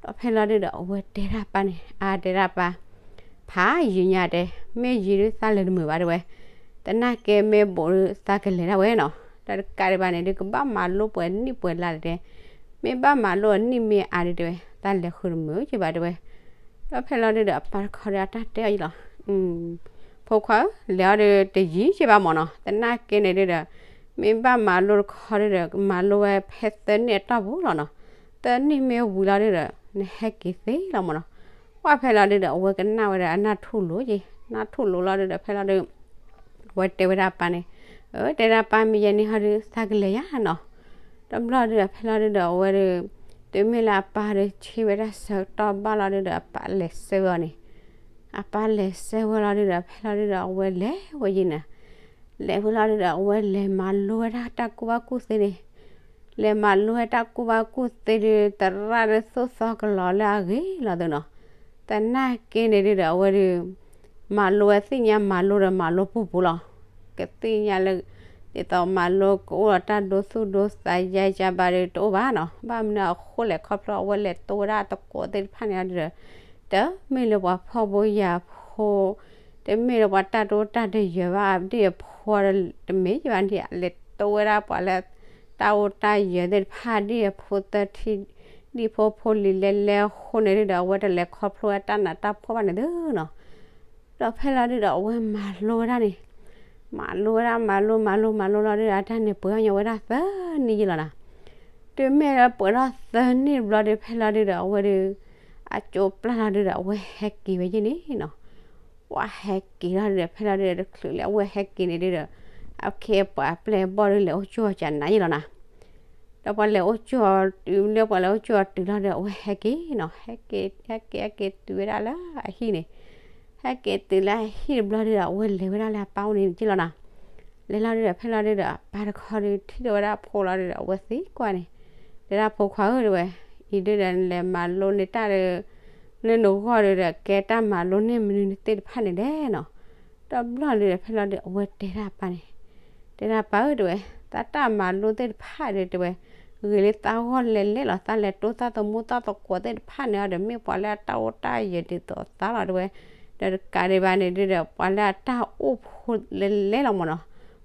ဒီးဖဲလီၤဒုဒီး အဝဲတဲဒၣ်ပၢ်န့ၣ် အါတဲဒၣ်ပၢ် ဖးယံာ်ညါတဲ မ့ၢ်ယံာ်ဒုသးလဲၤတမုာ်ဘၣ်တဲဝဲ. သနာ်က့မ့ၢ်ဘူးဒုသးကလဲၤဒၣ်ဝဲနီၤ. ဒီးတကးဒံးဘၣ်န့ၣ်ဒု ကဘၣ်မၤလိပှဲၤနံၣ်ပှဲၤလါဒဲးတဲ မ့ၢ်ဘၣ်မၤလိအနံၣ်မ့ၢ်အါဒုတဲဝဲ သးလဲၤဃုာ်တမုာ်က့ဘၣ်တဲဝဲ. ဒီးဖဲလီၤဒုဒီး အပၢ်တခီဒီးအတၢ်တဲအီၤယံၤလီၤ. ဖိခွါဧၢ လဲၤအီၤဒုတယံၤက့ဘၣ်မ့ၢ်နီၤ. သနာ်က့န့ၣ်ဒုဒီး မ့ၢ်ဘၣ်မၤလိတခီဒုဒီး ကမၤလိဝဲဖဲသၢနံၣ်အတီၢ်ပူၤလီၤနီၤ. သၢနံၣ်မ့ၢ်ဝံၤလီၤဒုဒီး နဟဲက့ၤသ့လီၤမ့ၢ်နီၤ. ပှၢ်ဖဲလီၤဒုဒီး အဝဲကနၣ်ဝဲဒီးအနၢ်ထူၣ်လိၤက့, နၢ်ထူၣ်လိၤလီၤဒုဒီး ဖဲလီၤဒု အဝဲတဲဝဲဒၣ်အပၢ်န့ၣ်, အၢ တဲဒၣ်ပၢ် မ့ၢ်ယဲန့ၣ်ဟီဒု သးကလဲၤယါနီၤ. တဘျီဒုဒီး ဖဲလီၤဒုဒီး အဝဲဒု တုၤမ့ၢ်လၢအပၢ်ဒု ဆ့ဝဲဒၣ်ဆၢကတီၢ်ဘၣ်လီၤဒုဒီး အပၢ်လဲၤဆှၢဝဲအီၤန့ၣ်, အပၢ်လဲၤဆှၢဝဲလီၤဒုဒီး ဖဲလီၤဒုဒီး အဝဲလဲၤဝဲယံၤန့ၣ်, လဲၤဝဲလီၤဒုဒီးအဝဲလဲၤမၤလိဝဲဒၣ်တၢ်ကူၣ်ဘၣ်ကူၣ်သ့န့ၣ်, လဲၤမၤလိဝဲတၢ်ကူၣ်ဘၣ်ကူၣ်သ့ဒု သရၣ်ဒုသိၣ်သီကလီၤလၢအဂ့ၤလီၤသုနီၤ. သနာ်က့န့ၣ်ဒုဒီး အဝဲဒု မၤလိဝဲသ့ၣ်ညါမၤလိဒီးမၤလိပူၤပူၤလီၤ. ကသ့ၣ်ညါလၢ ဒ်သိးမၤလိကအိၣ်ဒီးတၢ်ဒိသူၣ်ဒိသးယါယါဘၣ်ဒုတအိၣ်ဘၣ်နီၤ. ဘၣ်မနုၤအဃိလဲၣ်ခီဖျိ အဝဲလဲၤတိဝဲဒၣ်သကိးသ့ၣ်တဖၣ်န့ၣ်ဒုဒီး တမ့ၢ်လၢပှၤဖှီၣ်ဖိယာ်ဖိ, တမ့ၢ်လၢပှၤတၢ်တိတၢ်တယၢၤဘၣ်ဒ်အဖိဒီး တမ့ၢ်ယဘၣ်ဒ် လဲၤတိဝဲဒၣ်ပှၤလၢ တၢ်အိၣ်တၢ်ယၢၤသ့ၣ်တဖၣ်ဒ်အဖိသၢထံ, ဒ်ဖိဖိလံၤလဲၤလဲၤအဃိန့ၣ်ဒုဒီး အဝဲတလဲၤခီဖျိဝဲတၢ်နးတၢ်ဖှီၣ်ဘၣ်န့ၣ်သုနီၤ. ဒီးဖဲလီၤဒုဒီး အဝဲမၤလိဝဲဒၣ်န့ၣ်, မၤလိဝဲဒၣ် မၤလိ မၤလိ မၤလိလီၤဒုဒီး အတၢ်န့ၣ်ပှဲၤထီၣ်ညီဝဲဒၣ်သၢနံၣ်ယံၤလီၤနီၤ. တုၤမ့ၢ်လၢပှဲၤထီၣ်သၢနံၣ်တဘျီဒု ဖဲလီၤဒုဒီး အဝဲဒု အကၠိပျၢ်လီၤဒုဒီး အဝဲဟဲက့ၤဝဲယံၤန့ၣ်နီၤ. ပှၤဟဲက့ၤလီၤဒုဒီး ဖဲလီၤဒုဒီး တချုးလၢအဝဲဟဲက့ၤန့ၣ်ဒုဒီး အခ့အပှၤအပျဲၢ်အဘီၣ်ဒုလဲၤအိၣ်ကၠိအီၤကနၤယံၤလီၤနီၤ. ဒီးပှၤလဲၤအိၣ်ကၠိအီၤတုၤလၢပှၤလဲၤအိၣ်ကၠိအီၤတုၤလီၤဒီး အဝဲဟဲက့ၤနီၤ, ဟဲက့ၤ ဟဲက့ၤ ဟဲက့ၤတုၤဝဲဒၣ်လၢအဟံၣ်န့ၣ်, ဟဲက့ၤတုၤလၢအဟံၣ်တဘျီဒုဒီး အဝဲလဲၤဝဲဒၣ်လၢအပၢ်အိၣ်န့ၣ်က့လီၤနီၤ. လဲၤလီၤဒုဒီး ဖဲလီၤဒုဒီး အပၢ်တခီဒု ထံၣ်ထီၣ်ဝဲဒၣ်အဖိလီၤဒုဒီး အဝဲသံကွၢ်န့ၣ်, တဲဒၣ်ဖိခွါဧၢ တဲဝဲ, အံၤဒုဒီး နလဲၤမၤလိန့ၢ်တၢ်ဒု လၢနဂီၢ်ဒုဒီး ကဲတၢ်မၤလိန့ၢ်မနုၤသ့ၣ်တဖၣ်န့ၣ်လဲၣ်နီၤ. တဘျီဒုဒီး ဖဲလီၤဒု အဝဲတဲဒၣ်အပၢ်န့ၣ်, တဲဒၣ်ပၢ်ဧၢ တဲဝဲ, သးတၢ်မၤလိသ့ၣ်တဖၣ်ဒု တဲဝဲ, ဂ့ၤလၢသးဂီၢ်လဲၤလဲၣ်လီၤ, သးလဲၤတိသးသမူသးသကိးသ့ၣ်တဖၣ်န့ၣ်ဒီး မ့ၢ်ပှၤလၢအတၢ်အိၣ်တၢ်ယၢၤဒ်သိးသးလီၤ တဲဝဲ, ဒီးတကးဒံးဘၣ်န့ၣ်ဒုဒီး ပှၤလၢအတၢ်အိၣ်ဖိလဲၤလဲၣ်လီၤမ့ၢ်နီၤ,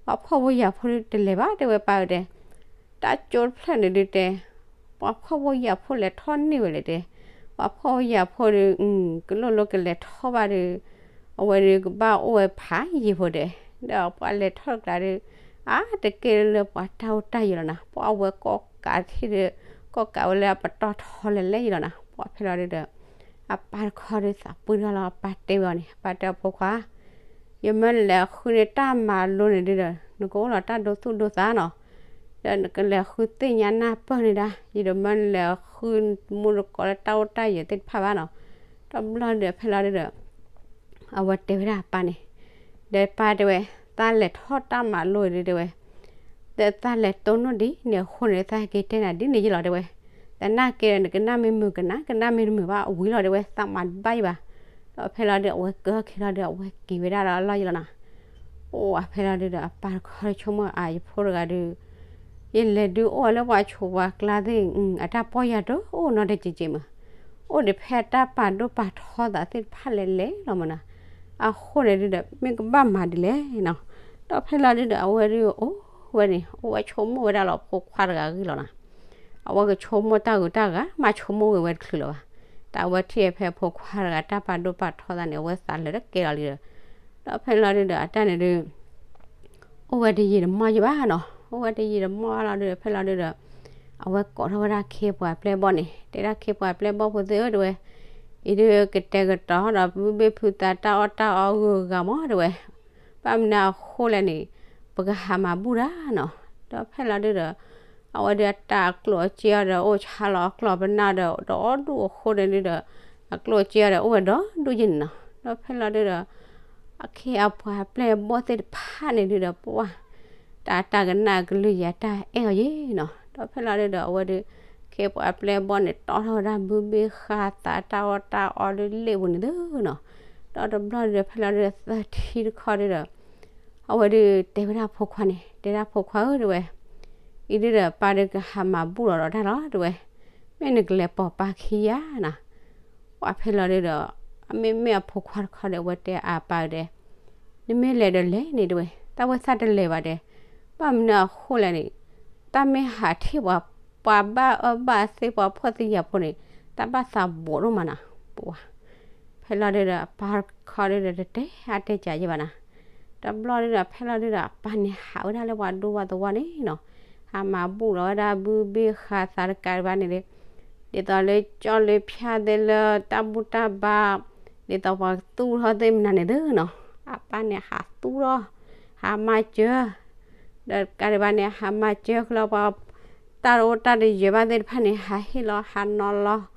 ပှၤဖှီၣ်ဖိယာ်ဖိဒုတလဲၤဘၣ် တဲဝဲပၢ်ဧၢတဲ, တၢ်ကၠိတဖျၢၣ်န့ၣ်ဒုတဲ, ပှၤဖှီၣ်ဖိယာ်ဖိလဲၤထီၣ်န့ၢ်ဝဲလဲၣ်တဲ, ပှၤဖှီၣ်ဖိယာ်ဖိဒီး ကလိၣ်လိကလဲၤထီၣ်ဘၣ်ဒီး အဝဲဒုးကဘၣ်အိၣ်ဝဲဖးယံာ်ဖိဒဲး, ဒီးပှၤလဲၤထီၣ်တကျါဒီး အါတက့ၢ်လၢပှၤတၢ်အိၣ်တၢ်ယံၤလီၤနၤ, ပှၤအဝဲကိးကးထံၣ်ဒီး ကိးကးဝဲလၢအပတီၢ်ထီလဲၤလဲၤယံၤလီၤနၤ, ပှၤဖဲလီၤဒုဒီး အပၢ်တခီဒီးသးပှ့ၤထီၣ်လီၤ အပၢ်တဲဝဲအီၤန့ၣ်, အပၢ်တဲအဖိခွါ ယမၢနလဲၤဃုန့ၢ်တၢ်မၤလိန့ၣ်ဒုဒီး နကအိၣ်လီၤတၢ်ဒိသူၣ်ဒိသးနီၤ, ဒီးနကလဲၤဃုသ့ၣ်ညါနၢ်ပၢၢ်န့ၢ်ဒၣ်, ယတမၢနလဲၤဃုမူတကိးလၢတၢ်အိၣ်တၢ်ယံၤသ့ၣ်တဖၣ်ဘၣ်နီၤ, တဘျီဒီးဖဲလီၤဒုဒီး အဝဲတဲဝဲဒၣ်အပၢ်န့ၣ်, ဒီးပၢ်တဲဝဲ, သးလဲၤထီၣ်တၢ်မၤလိဒုတဲဝဲ, ဒီးသးလဲၤတိၢ်နီၣ်ဒ်န့ၣ်အဃိန့ၣ် သးဟဲက့ၤတဲနၤဒ်န့ၣ်ယ့ၢ်လီၤတဲဝဲ, သနာ်က့ဒီး နကနၣ်မ့ၢ်မုာ်ကနၣ် ကနၣ်မ့ၢ်တမုာ်ဘၣ်အဝံၤလီၤတဲဝဲ, သးမၤတဘၣ်ယံၤဘၣ်, ဒီးဖဲလီၤဒုဒီး အဝဲကၢၢ်ခံလီၤဒီး အဝဲက့ၤဝဲဒၣ်လီၤအလီၢ်ယ့ၢ်လီၤနီၤ, အိၣ်ဝဲဖဲလီၤဒုဒီး အပၢ်တခီဆိကမိၣ်အါ ယဖိတဂၤဒု ယလဲၤဒုးအိၣ်ဝဲလၢပှၤဆိးပှၤကျါသ့ၣ် အတၢ်ပီၢ်ယၤတအိၣ်နီတကဲးကဲးမး, အိၣ်ဒံးဖဲအတၢ်ပာ်ဒိၣ်ပာ်ထီသးသ့ၣ်တဖၣ်လဲၤလဲၤလီၤမးနီၤ, အဃိန့ၣ်ဒုဒီး မ့ၢ်ကဘၣ်မၤဒ်လဲၣ်နီၤ, ဒီးဖဲလီၤဒုဒီး အဝဲဒုအိၣ်ဝဲန့ၣ် အိၣ်ဝဲဆိကမိၣ်ဝဲဒၣ်လီၤဖိခွါတဂၤအဂ့ၢ်လီၤနီၤ, အဝဲကဆိကမိၣ်တၢ်ဂုၤတၢ်ဂၤ မၤဆိကမိၣ်ဂ့ၤဝဲတချုးလၢၤဘၣ်, တၢ်အဝဲထံၣ်ဖဲဖိခွါတဂၤတၢ်ပာ်ဒိၣ်ပာ်ထီသးန့ၣ် အဝဲသးလၢာ်တကဲလီၤလံဒီး, ဒီးဖဲလီၤဒုဒီး အတၢ်န့ၣ်ဒု အိၣ်ဝဲတယံာ်တမီၢ်ယံၤဘၣ်နီၤ, အိၣ်ဝဲတယံာ်တမီၢ်လီၤဒုဒီး ဖဲလီၤဒုဒီး အဝဲကိးထီၣ်ဝဲဒၣ်ခ့ပှၤပျဲၢ်ဘီၣ်န့ၣ် တဲဒၣ်ခ့ပှၤပျဲၢ်ဘီၣ်ဖိသ့ၣ်ဧၢတဲဝဲ, အံၤဒုးကတဲာ်ကတီၤဒီး ဘုဘ့ၣ်ဖုသးတၢ်အီၣ်တၢ်အီဂုၤဂၤမးတဲဝဲ, ဘၣ်မနုၤအဃိလဲၣ်န့ၣ် ပကဟးမၤဘူၣ်တၢ်နီၤ, ဒီးဖဲလီၤဒုဒီး အဝဲဒုးအတၢ်အကျိၣ်အစ့အီၤဒီး အိၣ်ဆါလီၤအကျီၢ်ပနၢ်ဒီး ဒီဒူၣ်အဃိန့ၣ်ဒုဒီး အကျိၣ်အစ့အီၤဒီး အိၣ်ဝဲဒီဒူၣ်ယံၤန့ၣ်နီၤ, ဒီးဖဲလီၤဒုဒီး အခ့အပှၤပျဲၢ်ဘီၣ်သ့ၣ်တဖၣ်န့ၣ်ဒုဒီး ပှၤ တၢ်တၢ်ကနၣ်အကလုၢ်ယၤတၢ်အဲၣ်အီၤယံၤနီၤ, ဒီးဖဲလီၤဒုဒီး အဝဲဒုး ခ့ပှၤပျဲၢ်ဘီၣ်န့ၣ် တီထီၣ်ဝဲဒၣ်ဘုဘ့ၣ်ဃာ်သးတၢ်အီၣ်တၢ်အီဒုးလ့ၣ်ပူၤန့ၣ်သုနီၤ, ဒီးတဘျီဒုဒီး ဖဲလီၤဒုဒီး သၢထံတခီဒုဒီး အဝဲဒုးတဲဝဲဒၣ်ဖိခွါန့ၣ် တဲဒၣ်ဖိခွါဧၢတဲဝဲ, အံၤဒုဒီးပၢ်ဒုးကဟးမၤဘူၣ်လီၤဒီးတၢ်လီၤတဲဝဲ, မ့ၢ်နကလဲၤပိာ်ပၢ်ခံယၤနီၤ, ပှၤဖဲလီၤဒုဒီး အမ့မ့ၢ်အဖိခွါတခီဒီး အဝဲတဲအပၢ်ဒဲး, နမ့ၢ်လဲၤဒီးလဲၤန့ၣ်တဲဝဲ, တၢ်ဝဲသးတလဲၤဘၣ်ဒဲး, ဘၣ်မနုၤအဃိလဲၣ်န့ၣ်, တၢ်မ့ၢ်ဟးထံၣ်ပှၤ ပှၤဘၣ်အၢဘၣ်သီပှၤဖှီၣ်သယၤဖိန့ၣ် တၢ်ဘၣ်သးဘိးဒိၣ်မးနီၤ, ပှၤ ဖဲလီၤဒုဒီး အပၢ်တခီဒုဒီး တတဲအါတဲကးယဲၢ်ဘၣ်နီၤ, တဘျီဒုဒီး ဖဲလီၤဒုဒီး အပၢ်န့ၣ်ဟးဝဲဒၣ်လၢပှၤဒူပှၤသဝီန့ၣ်နီၤ, ဟးမၤဘူၣ်လီၤဝဲဒၣ်ဘုဘ့ၣ်ဃာ်သးတကးဒံးဘၣ်န့ၣ်ဒီး ဒ်သိးလၢကၠီလၢဖၠါသ့ၣ်လၢတၢ်ဘူၣ်တၢ်ဘါ, ဒ်သိးပှၤသူၣ်ထီၣ်သ့ၣ်မနုၤန့ၣ်သုနီၤ, အပၢ်န့ၣ်ဟးသူၣ်ထီၣ်, ဟးမၤစၢၤ, ဒီးတကးဒံးဘၣ်န့ၣ် ဟးမၤစၢၤလီၤပှၤ တၢ်တအိၣ်တၢ်တယၢၤဘၣ်သ့ၣ်တဖၣ်န့ၣ် ဟးဟ့ၣ်လီၤဟးနီၤလီၤ,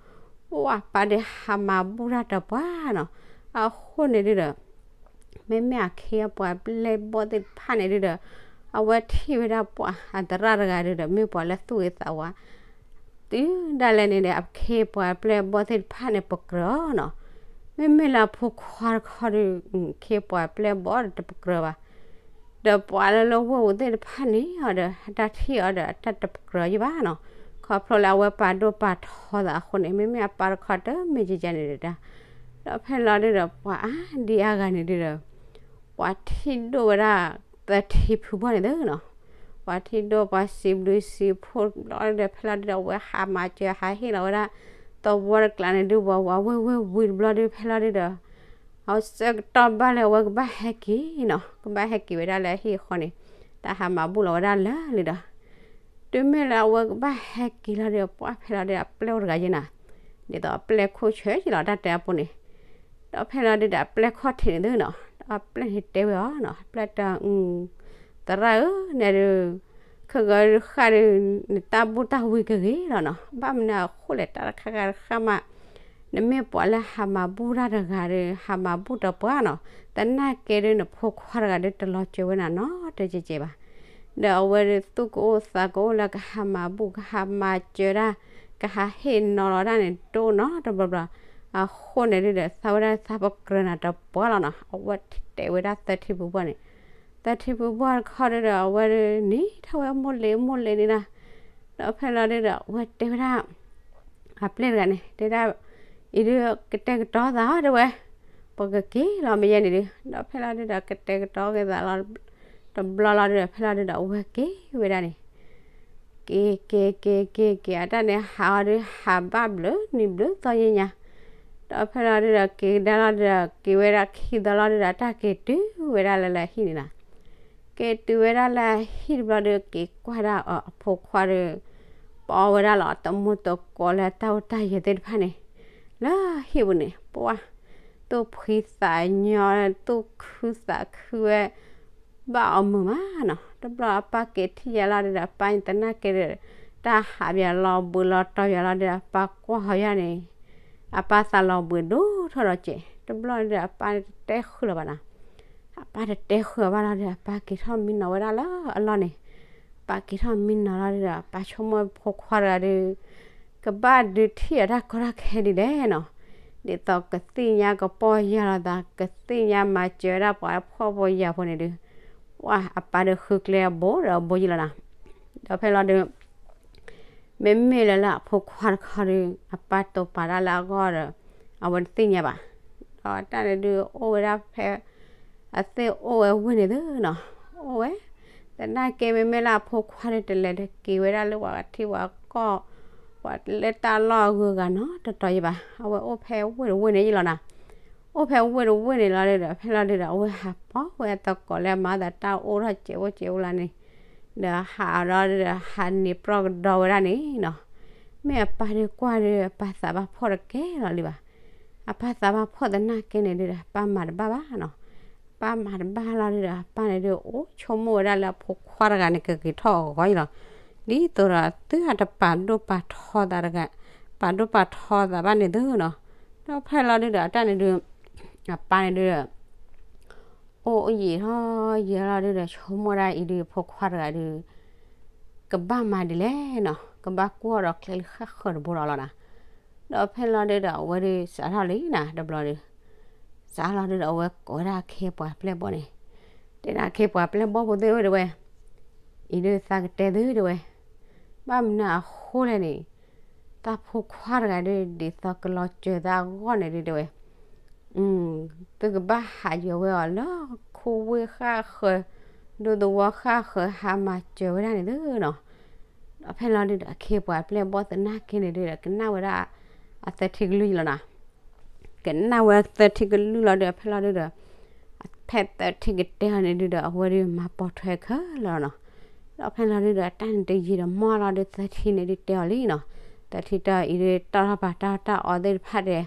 အိၣ်အပၢ်ဒီးဟးမၤဘူၣ်တၢ်တပှၢ်နီၤ, အဃိန့ၣ်ဒုဒီး မ့မ့ၢ်အခ့အပှၤပျဲၢ်ဘီၣ်သ့ၣ်တဖၣ်န့ၣ်ဒုဒီး အဝဲထံၣ်ဝဲဒၣ်ပှၤအသရၣ်တဂၤဒုဒီး မ့ၢ်ပှၤလၢသူၣ်ဂ့ၤသးဝါ တုၤဒၣ်လဲာ်န့ၣ်ဒီး အခ့ပှၤပျဲၢ်ဘီၣ်သ့ၣ်တဖၣ်န့ၣ် ပကြၢးအီၤနီၤ, မ့မ့ၢ်လၢအဖိခွါတခီဒီး အခ့ပှၤပျဲၢ်ဘီၣ်ဒီးတပကြၢးဘၣ် ဒီးပှၤလၢလၢဝဲၢ်ပူၤသ့ၣ်တဖၣ်န့ၣ်အီၤဒီး အတၢ်ထံၣ်အီၤဒီး အတၢ်တပကြၢးယံၤဘၣ်နီၤ, ခီဖျိလၢအဝဲပာ်ဒိၣ်ပာ်ထီသးအဃိန့ၣ် မ့မ့ၢ်အပၢ်တခီတမ့ၢ်ကကန့ၣ်ဒီးတၢ်, ဒီးဖဲလီၤဒုဒီး ပှၤအါဒံအါဂၤန့ၣ်ဒုဒီး ပှၤထံၣ်ဒိၣ်ဝဲဒၣ် သထံဖုဘီၣ်န့ၣ်သနီၤ, ပှၤထံၣ်ဒိၣ်ပှၤစံးဘျုးစံးဖှိၣ်တဘျီဒီး ဖဲလီၤဒုဒီး အဝဲဟးမၤစၢၤဟးဟ့ၣ်လီၤဝဲဒၣ် သဝီတကျါန့ၣ်ဒု ဝးဝးဝ့ၢ်ဝ့ၢ်ဝံၤတဘျီဒု ဖဲလီၤဒုဒီး အဝဲဆၢကတီၢ်ဘၣ်လၢအဝဲကဘၣ်ဟဲက့ၤနီၤ, ကဘၣ်ဟဲက့ၤဝဲဒၣ်လၢအဟံၣ်အဃီန့ၣ် တၢ်ဟးမၤဘူၣ်လီၤဝဲဒၣ်လၢာ်လံဒီး တုၤမ့ၢ်လၢအဝဲကဘၣ်ဟဲက့ၤလီၤဒီး ပှၤဖဲလီၤဒုဒီး အပျဲၢ်အိၣ်တဂၤယဲနီၤ, ဒ်သိးအပျဲၢ်ခိၣ်ဆၢက့ၤလီၤတၢ်တဲအပူၤန့ၣ်, ဒီးဖဲလီၤဒုဒီး အပျဲၢ်ခီၣ်ထံးန့ၣ်သနီၤ, ဒီးအပျဲၢ်န့ၣ်တဲဝဲအီၤနီၤ, အပျဲၢ်တဲ သရၣ်ဧၢ, နဲဒု ခဲဂီၤဒုဃၣ်ဒု နတၢ်ဘူၣ်တၢ်ဝံၤကဂ့ၤလီၤနီၤ, ဘၣ်မနုၤအဃိလဲၣ် တၢ်တခါဂၤတခါမး နမ့ၢ်ပှၤလၢဟးမၤဘူၣ်တၢ်တဂၤဒီး ဟးမၤဘူၣ်တပှၢ်နီၤ, သနာ်က့ဒု နဖိခွါတဂၤဒု တလီၤစၢၤဝဲနၤနီတကဲးကဲးဘၣ်. ဒီးအဝဲဒု သူၣ်ကအိၣ်သးကအိၣ်လၢကဟးမၤဘူၣ် ကဟးမၤစၢၤတၢ် ကဟးဟ့ၣ်နီၤလီၤတၢ်န့ၣ် တအိၣ်နီတဘျီဘျီ. အဃိန့ၣ်ဒုဒီး သးဝဲဒၣ်သးပကြၢးနၤတပှၢ်လီၤနီၤ, အဝဲတဲဝဲဒၣ်သထံဖုဘီၣ်န့ၣ် သထံဖုဘီၣ်တခီဒုဒီး အဝဲဒု နံၤထီၣ်ဝဲမိၢ်လ့မိၢ်လ့န့ၣ်နီၤ, ဒီးဖဲလီၤဒုဒီး အဝဲတဲဝဲဒၣ် အပျဲၢ်တဂၤန့ၣ် တဲဒၣ် အံၤဒု ကတဲာ်ကတီၤသးတဲဝဲ, ပကက့ၤလီၤမ့ၢ်ယဲန့ၣ်ဒု, ဒီးဖဲလီၤဒုဒီး ကတဲာ်ကတီၤက့ၤသးလီၤ တဘျီလီၤဒုဒီး ဖဲလီၤဒုဒီး အဝဲက့ၤဝဲဒၣ်န့ၣ်, က့ၤက့ၤက့ၤက့ၤက့ၤ အတၢ်န့ၣ်ဟးအီၤဒုး ဟးဘၣ်ဘျုးနံၤဘျုးသီညါညါ, ဒီးဖဲလီၤဒုးဒီး က့ၤကဒါလီၤဒုးဒီး က့ၤဝဲဒၣ်ခံသီလီၤဒုးဒီး အတၢ်က့ၤတုၤဝဲဒၣ်လၢလၢဟံၣ်န့ၣ်နီၤ. က့ၤတုၤဝဲဒၣ်လၢဟံၣ်တဘျီဒီး က့ၤကွၢ်ဒၣ်အီၤအဖိခွါဒီး ပအီဝဲဒၣ်လီၤ တမူတကိးလၢတၢ်အိၣ်တၢ်ယၢၤသ့ၣ်တဖၣ်န့ၣ် လၢဟံၣ်ပူၤန့ၣ် ပှၢ် သူၣ်ဖှံသးညီ သူၣ်ခုသးခုဝဲ ဘၣ်အီၤမုာ်မးနီၤ. တဘျီအပၢ်က့ၤထံၣ်ယၤလီၤဒုးဒီး အပၢ်သနာ်က့ဒီး တၢ်ဟးပၠးလီၤဘှံးလီၤတီၤပၠးလီၤဒုးဒီး အပၢ်ကွၢ်ဟီယၤန့ၣ် အပၢ်သးလီၤဘှံးဒိၣ်ထီၣ်ဒီးကဲး တဘျီဒုးဒီး အပၢ်တတဲဃုာ်လၢၤဘၣ်နီၤ. အပၢ်တတဲဃုာ်ဘၣ်လီၤဒုးဒီး အပၢ်က့ၤထီၣ်မံနီၤဝဲဒၣ်လၢအလီၢ်န့ၣ်, ပၢ်က့ၤထီၣ်မံနီၤလီၤဒုးဒီး အပၢ်ဆိကမိၣ်ဖိခွါတဂၤဒီး ကဘၣ်ဒုးထံၣ်အတၢ်ကီတၢ်ခဲဒ်လဲၣ်နီၤ. ဒ်သိးကသ့ၣ်ညါကပီၢ်ယၢ်လီၤသး ကသ့ၣ်ညါမၤစၢၤဝဲဒၣ်ပှၤဖှီၣ်ဖိယာ်ဖိန့ၣ်ဒုး ပှၢ်အပၢ်ဒီးဃုကျဲအဘိဒီးအဘိယံလီၤနီၤ. ဒီးဖဲလီၤဒုး မ့မ့ၢ်လၢလၢအဖိခွါတခီဒီး အပၢ်တိာ်ပာ်ဒၣ်လၢအဂီၢ်ဒီး အဝဲတသ့ၣ်ညါဘၣ်. ဒီးတၢ်န့ၣ်ဒုးအိၣ်ဝဲဒၣ်ဖဲ အသ့ၣ်အိၣ်ဝဲဝ့ၢ်န့ၣ်သုနီၤ, အိၣ်ဝဲ သနာ်က့မ့မ့ၢ်လၢအဖိခွါဒီးတလဲၤတက့ၤဝဲဒၣ်လၢပှၤထံပှၤကီၢ် ပှၤလၢတၢ်လီၢ်အဂုၤအဂၤနီတတီၤယံဘၣ်. အဝဲအိၣ်ဖဲဝ့ၢ်တဝ့ၢ်န့ၣ်ယံလီၤနီၤ. အိၣ်ဖဲဝ့ၢ်တဝ့ၢ်န့ၣ်လီၤဒုးဒီး ဖဲလီၤဒုးဒီး အဝဲဟးပိာ်ဝဲအသကိးလၢအမၤသးတၢ်အိၣ်ထီၣ်စဲးအိၣ်စဲးအိၣ်လၢန့ၣ် ဒီးဟးအီၤဒီး ဟးန့ၢ်ပြီကဒီဝဲဒၣ်န့ၣ်နီၤ. မ့ၢ်အပၢ်ဒီးကွၢ်ဒီး အပၢ်သးဘၣ်ဖှီၣ်တကဲလီၤလံဘၣ်. အပၢ်သးဘၣ်ဖှီၣ်သနာ်က့န့ၣ်ဒုးဒီး အပၢ်မၤတဘၣ်ဘၣ်နီၤ. အပၢ်မၤတဘၣ်လီၤဒုးဒီး အပၢ်န့ၣ်ဒုးအိၣ်ဆိကမိၣ်ဝဲဒၣ်လၢအဖိခွါတဂၤန့ၣ် ကက့ၤထီၣ်အဂီၢ်အံၤလီၤ. ဒ်သိးဒီးသုဟးတပာ်ဒိၣ်ပာ်ထီသးတဂၤ, ပာ်ဒိၣ်ပာ်ထီသးဘၣ်န့ၣ်သုနီၤ. ဒီးဖဲလီၤဒုးဒီး အတၢ်န့ၣ်ဒုး အပၢ်န့ၣ်ဒုး အိၣ်ယံာ်ထီၣ်ယံာ်လီၤဒုးဒီး ဆိကမိၣ်ဒၣ်အံၤဒုး ဖိခွါတဂၤဒုး ကဘၣ်မၤဒ်လဲၣ်နီၤ, ကဘၣ်ကွၢ်ဒီးကျဲလၢဃၣ်ဃၢၤတဘိလီၤလီၤနီၤ. ဒီးဖဲလီၤဒုးဒီး အဝဲဒုးစးထီၣ်လံနီၤ တဘျီဒုး စးထီၣ်လီၤဒုးဒီး အဝဲကိးဝဲဒၣ်အခ့အပှၤပျဲၢ်ဘီၣ်န့ၣ်, တဲဒၣ်အခ့အပှၤပျဲၢ်ဘီၣ်ဖိသ့ၣ်ဧၢ တဲဝဲ, အံၤဒုးသးကတဲသုတဲဝဲ, ဘၣ်မနုၤအဃိလဲၣ်န့ၣ်, တၢ်ဖိခွါတဂၤဒုး ဒ်သိးကလီၤစၢၤသးအဂီၢ်န့ၣ်ဒုးတဲဝဲ သုကဘၣ်ဟးယီၤဝဲအီၤလၢခူဝ့ၢ်ဃၣ်ဃၢၤ, ဒိသဝီဃၣ်ဃၢၤ ဟးမၤစၢၤဝဲဒၣ်န့ၣ်သုနီၤ. ဒီးဖဲလီၤဒုးဒီး အခ့အပှၤပျဲၢ်ဘီၣ်သနာ်က့န့ၣ်ဒုးဒီး ကနၣ်ဝဲဒၣ်အသၢထံကလုၢ်ယံလီၤနီၤ. ကနၣ်ဝဲသၢထံကလုၢ်လီၤဒုး ဖဲလီၤဒုးဒီး ဖဲသၢထံကတဲအီၤန့ၣ်ဒုးဒီး အဝဲဒုးမၤပိာ်ထွဲခဲလၢာ်နီၤ. ဒီးဖဲလီၤဒုးဒီး တၢ်န့ၣ်တယံာ်ဒီးမီၢ်လီၤဒုး သၢထံန့ၣ်ဒုးတဲအီၤလံနီၤ. သၢထံတဲအီၤအံၤဒုး တီၢ်ထီၣ်ပာ်တၢ်တၢ်အီသ့ၣ်တဖၣ်တဲ,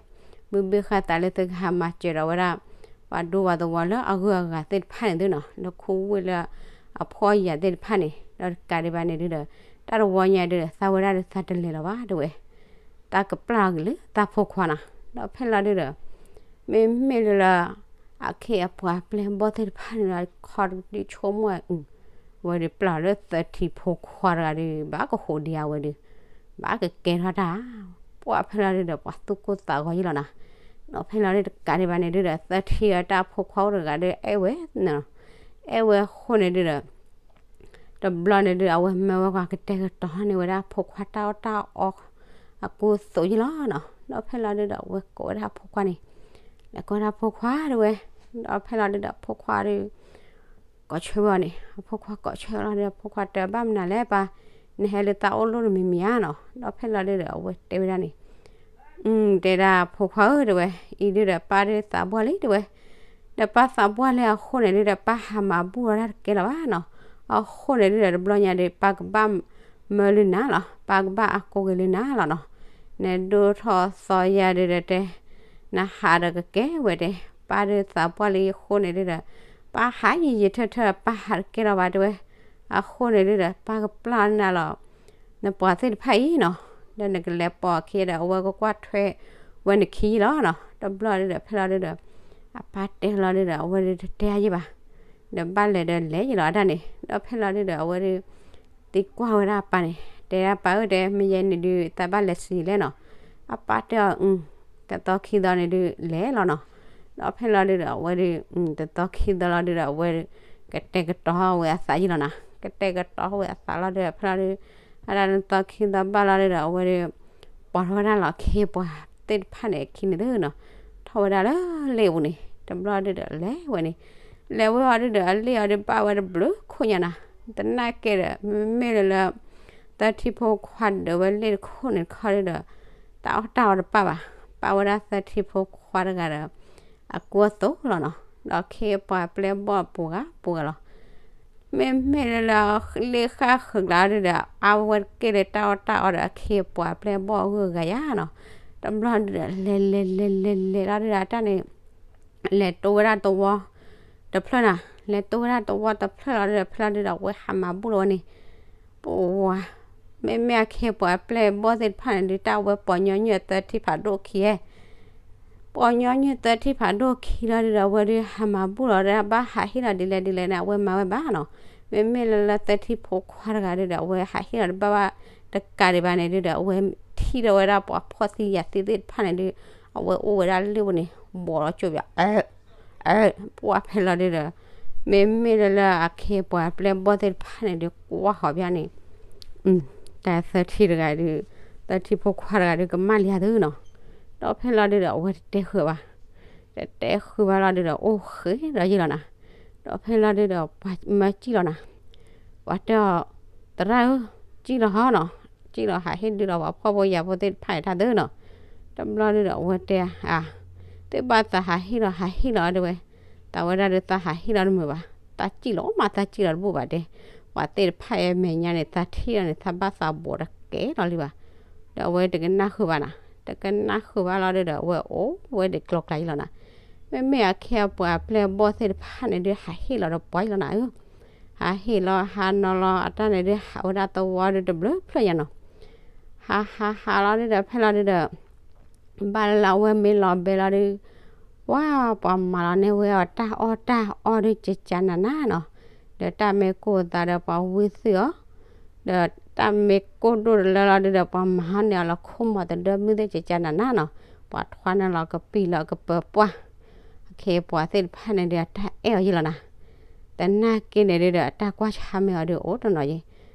မုၢ်ဘ့ၣ်ဃာ်သးလၢသုကဟးမၤစၢၤဒီးဝဲဒၣ် ပှၤဒိပှၤသဝီလၢအဂုၤအဂၤသ့ၣ်တဖၣ်န့ၣ်သုနီၤ, လၢခူဝ့ၢ်လၢအဖှီၣ်ယာ်သ့ၣ်တဖၣ်န့ၣ်, ဒီးတကးဒံးဘၣ်န့ၣ်ဒုးဒီး တၢ်တဝီညါဒုးဒီး သးဝဲဒၣ်ဒီးသးတလဲၤလီၤဘၣ်တဲဝဲ, တၢ်ကပျၢ်အီၤက့ၤလၢတၢ်ဖိခွါနီၤ. ဒီးဖဲလီၤဒုးဒီး မ့မ့ၢ်လၢလၢ အခ့အပှၤပျဲၢ်ဘီၣ်သ့ၣ်တဖၣ်န့ၣ်ဒီး ခီဒုးဆိကမိၣ် ဝဲဒုးပျၢ်လၢသၢထံဖိခွါတဂၤဒုး ဘၣ်ကဟူးဒံးအဝဲဒုး, ဘၣ်ကကဲထီၣ်တၢ်, ပှၢ်ဖဲလီၤဒုးဒီးပှၤသူၣ်ကိၢ်သးဂီၤယံလီၤနီၤ. ဒီးဖဲလီၤဒုးတကးဒံးဘၣ်န့ၣ်ဒုးဒီး သၢထံအတၢ်ဖိခွါအိၣ်တဂၤဒုး အဲၣ်ဝဲ, အဲၣ်ဝဲအဃိန့ၣ်ဒုးဒီး တဘျီန့ၣ်ဒုး အဝဲမၢဝဲပှၤကတဲာ်ကတီၤန့ၢ်ဝဲဒၣ်ဖိခွါတၢ်အီၣ်တၢ်အီ အကူအသိးယံလီၤနီၤ. ဒီးဖဲလီၤဒုးဒီး အဝဲကိးဝဲဒၣ်ဖိခွါန့ၣ်, လဲၤကိးဒၣ်ဖိခွါတဲဝဲ, ဒီးဖဲလီၤဒုးဒီးဖိခွါဒုး ကိးဆၢဝဲအီၤန့ၣ်, အဖိခွါကိးဆၢလီၤဒီး အဖိခွါတဲဘၣ်မနုၤလဲၣ်ပၢ်, နဟဲလၢတၢ်အိၣ်လီၢ်တမံၤမံၤဧါနီၤ. ဒီးဖဲလီၤဒုးဒီး အဝဲတဲဝဲဒၣ်န့ၣ် တဲဒၣ်ဖိခွါဧၢ တဲဝဲ, အံၤဒုးဒီးပၢ်ဒုးသးပှၢ်လံ တဲဝဲ, ဒီးပၢ်သးပှၢ်လံအဃိန့ၣ်ဒုးဒီး ပၢ်ဟးမၤဘူၣ်လီၤတၢ်တကဲလၢၤဘၣ်နီၤ. အဃိန့ၣ်ဒုးဒီး တဘျီညါဒီး ပၢ်ကဘၣ်မၢလၢနၤလီၤ, ပၢ်ကဘၣ်အကိးက့ၤလၢနၤလီၤနီၤ. နဒိၣ်ထီၣ်သီယၤဒုးဒီးတဲ နဟးဒီးကကဲဝဲတဲ, ပၢ်ဒုးသးပှၢ်လံအဃိန့ၣ်ဒုးဒီး ပၢ်ဟးယံာ်ယံာ်ထၢၣ်ထၢၣ် ပၢ်ဟးတကဲလၢၤဘၣ်တဲဝဲ. အဃိန့ၣ်ဒုးဒီး ပၢ်ကပျၢ်နၤလီၤ နပှၤသ့ၣ်တဖၣ်အံၤနီၤ, ဒီးနကလဲၤပိာ်အခံဒီးအဝဲကကွၢ်ထွဲဝဲနခံယံလီၤနီၤ. တဘျီဒုးဒီး ဖဲလီၤဒုးဒီး အပၢ်တဲလီၤဒုးဒီး အဝဲဒုးတတဲယံဘၣ်, ဒီးဘၣ်လဲၤဒီးလဲၤယံလီၤအတၢ်န့ၣ်. ဒီးဖဲလီၤဒုးဒီး အဝဲဒုး သံကွၢ်ဝဲဒၣ်အပၢ်န့ၣ်, တဲဒၣ်ပၢ်ဧၢ တဲ မ့ၢ်ယဲန့ၣ်ဒုး သးဘၣ်လဲၤဆံးလဲၣ်နီၤ. အပၢ်တဲအီၤ အ တသီခံသီန့ၣ်ဒုးလဲၤလီၤနီၤ. ဒီးဖဲလီၤဒုးဒီး အဝဲဒုး တသီခံသီလီၤဒုးဒီး အဝဲဒုး ကတဲာ်ကတီၤဝဲအသးယံလီၤနီၤ. ကတဲာ်ကတီၤဝဲအသးလီၤဒုးဒီး ဖဲလီၤဒုး အဒၣ်နသီခံသီဘၣ်လီၤဒုးဒီး အဝဲဒုး ပိာ်ထီၣ်ဝဲဒၣ်လီၤ အခ့အပှၤသ့ၣ်တဖၣ်န့ၣ်အခံန့ၣ်သုနီၤ, ထီၣ်ဝဲဒၣ်လၢလ့ၣ်အပူၤန့ၣ်. တဘျီဒုးဒီးလဲၤဝဲန့ၣ်, လဲၤဝဲအီၤဒုးဒီး အလ့ၣ်အီၤဒုးဘၣ်ဝဲတဘျုးခိၣ်ညါနီၤ. သနာ်က့ဒီး မ့မ့ၢ်လၢလၢ သၢထံဖိခွါဒုးဒီးဝဲလ့ၣ်တခိၣ်န့ၣ်တခီဒုးဒီး တၢ်အီၣ်တၢ်အီတပၣ်ဘၣ်, ပၣ်ဝဲဒၣ်သၢထံဖိခွါတဂၤဒီး အကူအသိးလီၤနီၤ. ဒီးအခ့အပှၤပျဲၢ်ဘီၣ်ပှဲၤဂၤပှဲၤဂၤလီၤ. မ့မ့ၢ်လၢလၢလ့ၣ်ဃၣ်ဃုာ်ကျါဒုးဒီး အါဝဲတက့ၢ်လၢတၢ်အီၣ်တၢ်အီဒီးအခ့အပှၤပျဲၢ်ဘီၣ်ဂုာ်ဂၤယါနီၤ. တဘျီဒုးဒီး လဲၤလဲၤလဲၤလဲၤလဲၤလီၤဒုးဒီး အတၢ်န့ၣ် လဲၤတိဝဲဒၣ်သဝီတဖျၢၣ်နီၤ, လဲၤတိဝဲဒၣ်သဝီတဖျၢၣ်လီၤဒုးဒီး ဖဲလီၤဒုးဒီး အဝဲဟးမၤဘူၣ်လီၤဝဲန့ၣ်, ပဝါ, မ့မ့ၢ်အခ့အပှၤပျဲၢ်ဘီၣ်သ့ၣ်တဖၣ်န့ၣ်ဒုး တၢ်ဝဲပှၤညီနုၢ်သၢထံဖးဒိၣ်ခံဧဲ ပှၤညီနုၢ်သၢထံဖးဒိၣ်ခံလီၤဒုးဒီး အဝဲဒုးဟးမၤဘူၣ်လီၤဒီး ဘၣ်ဟးဟ့ၣ်လီၤဒ်လဲၣ်ဒ်လဲၣ်န့ၣ် အဝဲမၤဝဲဘၣ်နီၤ. မ့မ့ၢ်လၢလၢသၢထံဖိခွါတဂၤဒုးဒီး အဝဲဟးဟ့ၣ်လီၤတဘၣ်ဘၣ်တကးဒံးဘၣ်န့ၣ်ဒုးဒီး အဝဲထံၣ်ဒီးဝဲဒၣ်ပှၤဖှီၣ်သံယာ်သံသ့ၣ်တဖၣ်န့ၣ်ဒုး အဝဲအိၣ်ဝဲဒၣ်လၢဝဲန့ၣ် ဘီးလီၤကၠိဘၣ် ပှၤဖဲလီၤဒုးဒီး မ့မ့ၢ်လၢလၢအခ့အပှၤပျဲၢ်ဘီၣ်သ့ၣ်တဖၣ်န့ၣ်ဒုး ကွၢ်ဃီၤဘၣ်န့ၣ် တၢ်သၢထံတဂၤဒုး, သၢထံဖိခွါတဂၤဒုး ကမၣ်လံသုနီၤ. ဒီးဖဲလီၤဒုးဒီး အဝဲတတဲဃုာ်ဘၣ်, တတဲဃုာ်ဘၣ်လီၤဒုးဒီး အိၣ်ဃ့ဒီးယံာ်လီၤနီၤ. ဒီးဖဲလီၤဒုးဒီး ပှၤမၢစံၣ်လီၤနီၤ. ပှၤတဲအီၤ သရၣ်ဧၢ, စံၣ်လီၤဟီနီၤ, စံၣ်လီၤဟးဟ့ၣ်ဒုးလီၤပှၤဖှီၣ်ဖိယာ်ဖိသ့ၣ်တဖၣ်အံၤတၢ်သုနီၤ. တဘျီဒုးဒီး အဝဲတဲအါ, သ့ၣ်ဘၣ်သးဟးဟ့ၣ်လီၤ ဟးဟ့ၣ်လီၤတဲဝဲ, သးဝဲဒၣ်ဒုးသးဟးဟ့ၣ်လီၤတမုာ်ဘၣ်, သးစံၣ်လီၤမး သးစံၣ်လီၤတဘူၣ်ဘၣ်တဲ, ပှၤသ့ၣ်တဖၣ်အံၤအမဲာ်ညါန့ၣ် သးထံၣ်လီၤန့ၣ် သးဘၣ်သးဘီးတကဲလီၤလံဘၣ်. ဒီးအဝဲတကနၣ်ဃုာ်ဘၣ်နီၤ, တကနၣ်ဃုာ်ဘၣ်လီၤဒုးဒီး အဝဲအိၣ်ဝဲဒၣ်ကျီကျါယံာ်လီၤနီၤ. မ့မ့ၢ်အခ့အပှၤပျဲၢ်ဘီၣ်သ့ၣ်တဖၣ်န့ၣ်ဒုး ဟးဟ့ၣ်လီၤဒီးပှၤယံာ်လီၤနီၤဧၢ, ဟးဟ့ၣ်လီၤဟးနီၤလီၤ အတၢ်န့ၣ်ဒုး ဟးဝဲဒၣ်သဝီဒုးတဘျုးဖျၢၣ်ညါနီၤ. ဟးဟးဟးလီၤဒုးဒီး ဖဲလီၤဒုးဒီး ဘၣ်လၢအဝဲမ့ၢ်လီၤဘဲလီၤဒုး, ပှၤပှၤမၤလီၤန့ၢ်ဝဲအီၤတၢ်အီၣ်တၢ်အီဒုး ကကနးနးနီၤ. ဒီးတၢ်မ့ၢ်ကိၢ်သးဒီးပှၤဝံသုးအီၤ, ဒီးတၢ်မ့ၢ်ကိၢ်ဒိၣ်တလၢလီၤဒုးဒီး ပှၤမၤဟီန့ၢ်အီၤလီၤခိၣ်မီၤတဒၢမုၢ်သ့ၣ် ကကနးနးနီၤ. ပှၤထွါန့ၢ်လီၤကပံာ်လီၤကပၢၤပှၢ်, အခ့အပှၤသ့ၣ်တဖၣ်န့ၣ်ဒုး အတၢ်အဲၣ်အီၤယံာ်လီၤနီၤ. သနာ်က့န့ၣ်ဒုးဒီး အတၢ်ကွၢ်ဆါမ့ၢ်အီၤဒုးအိၣ်တနီၤယံာ်,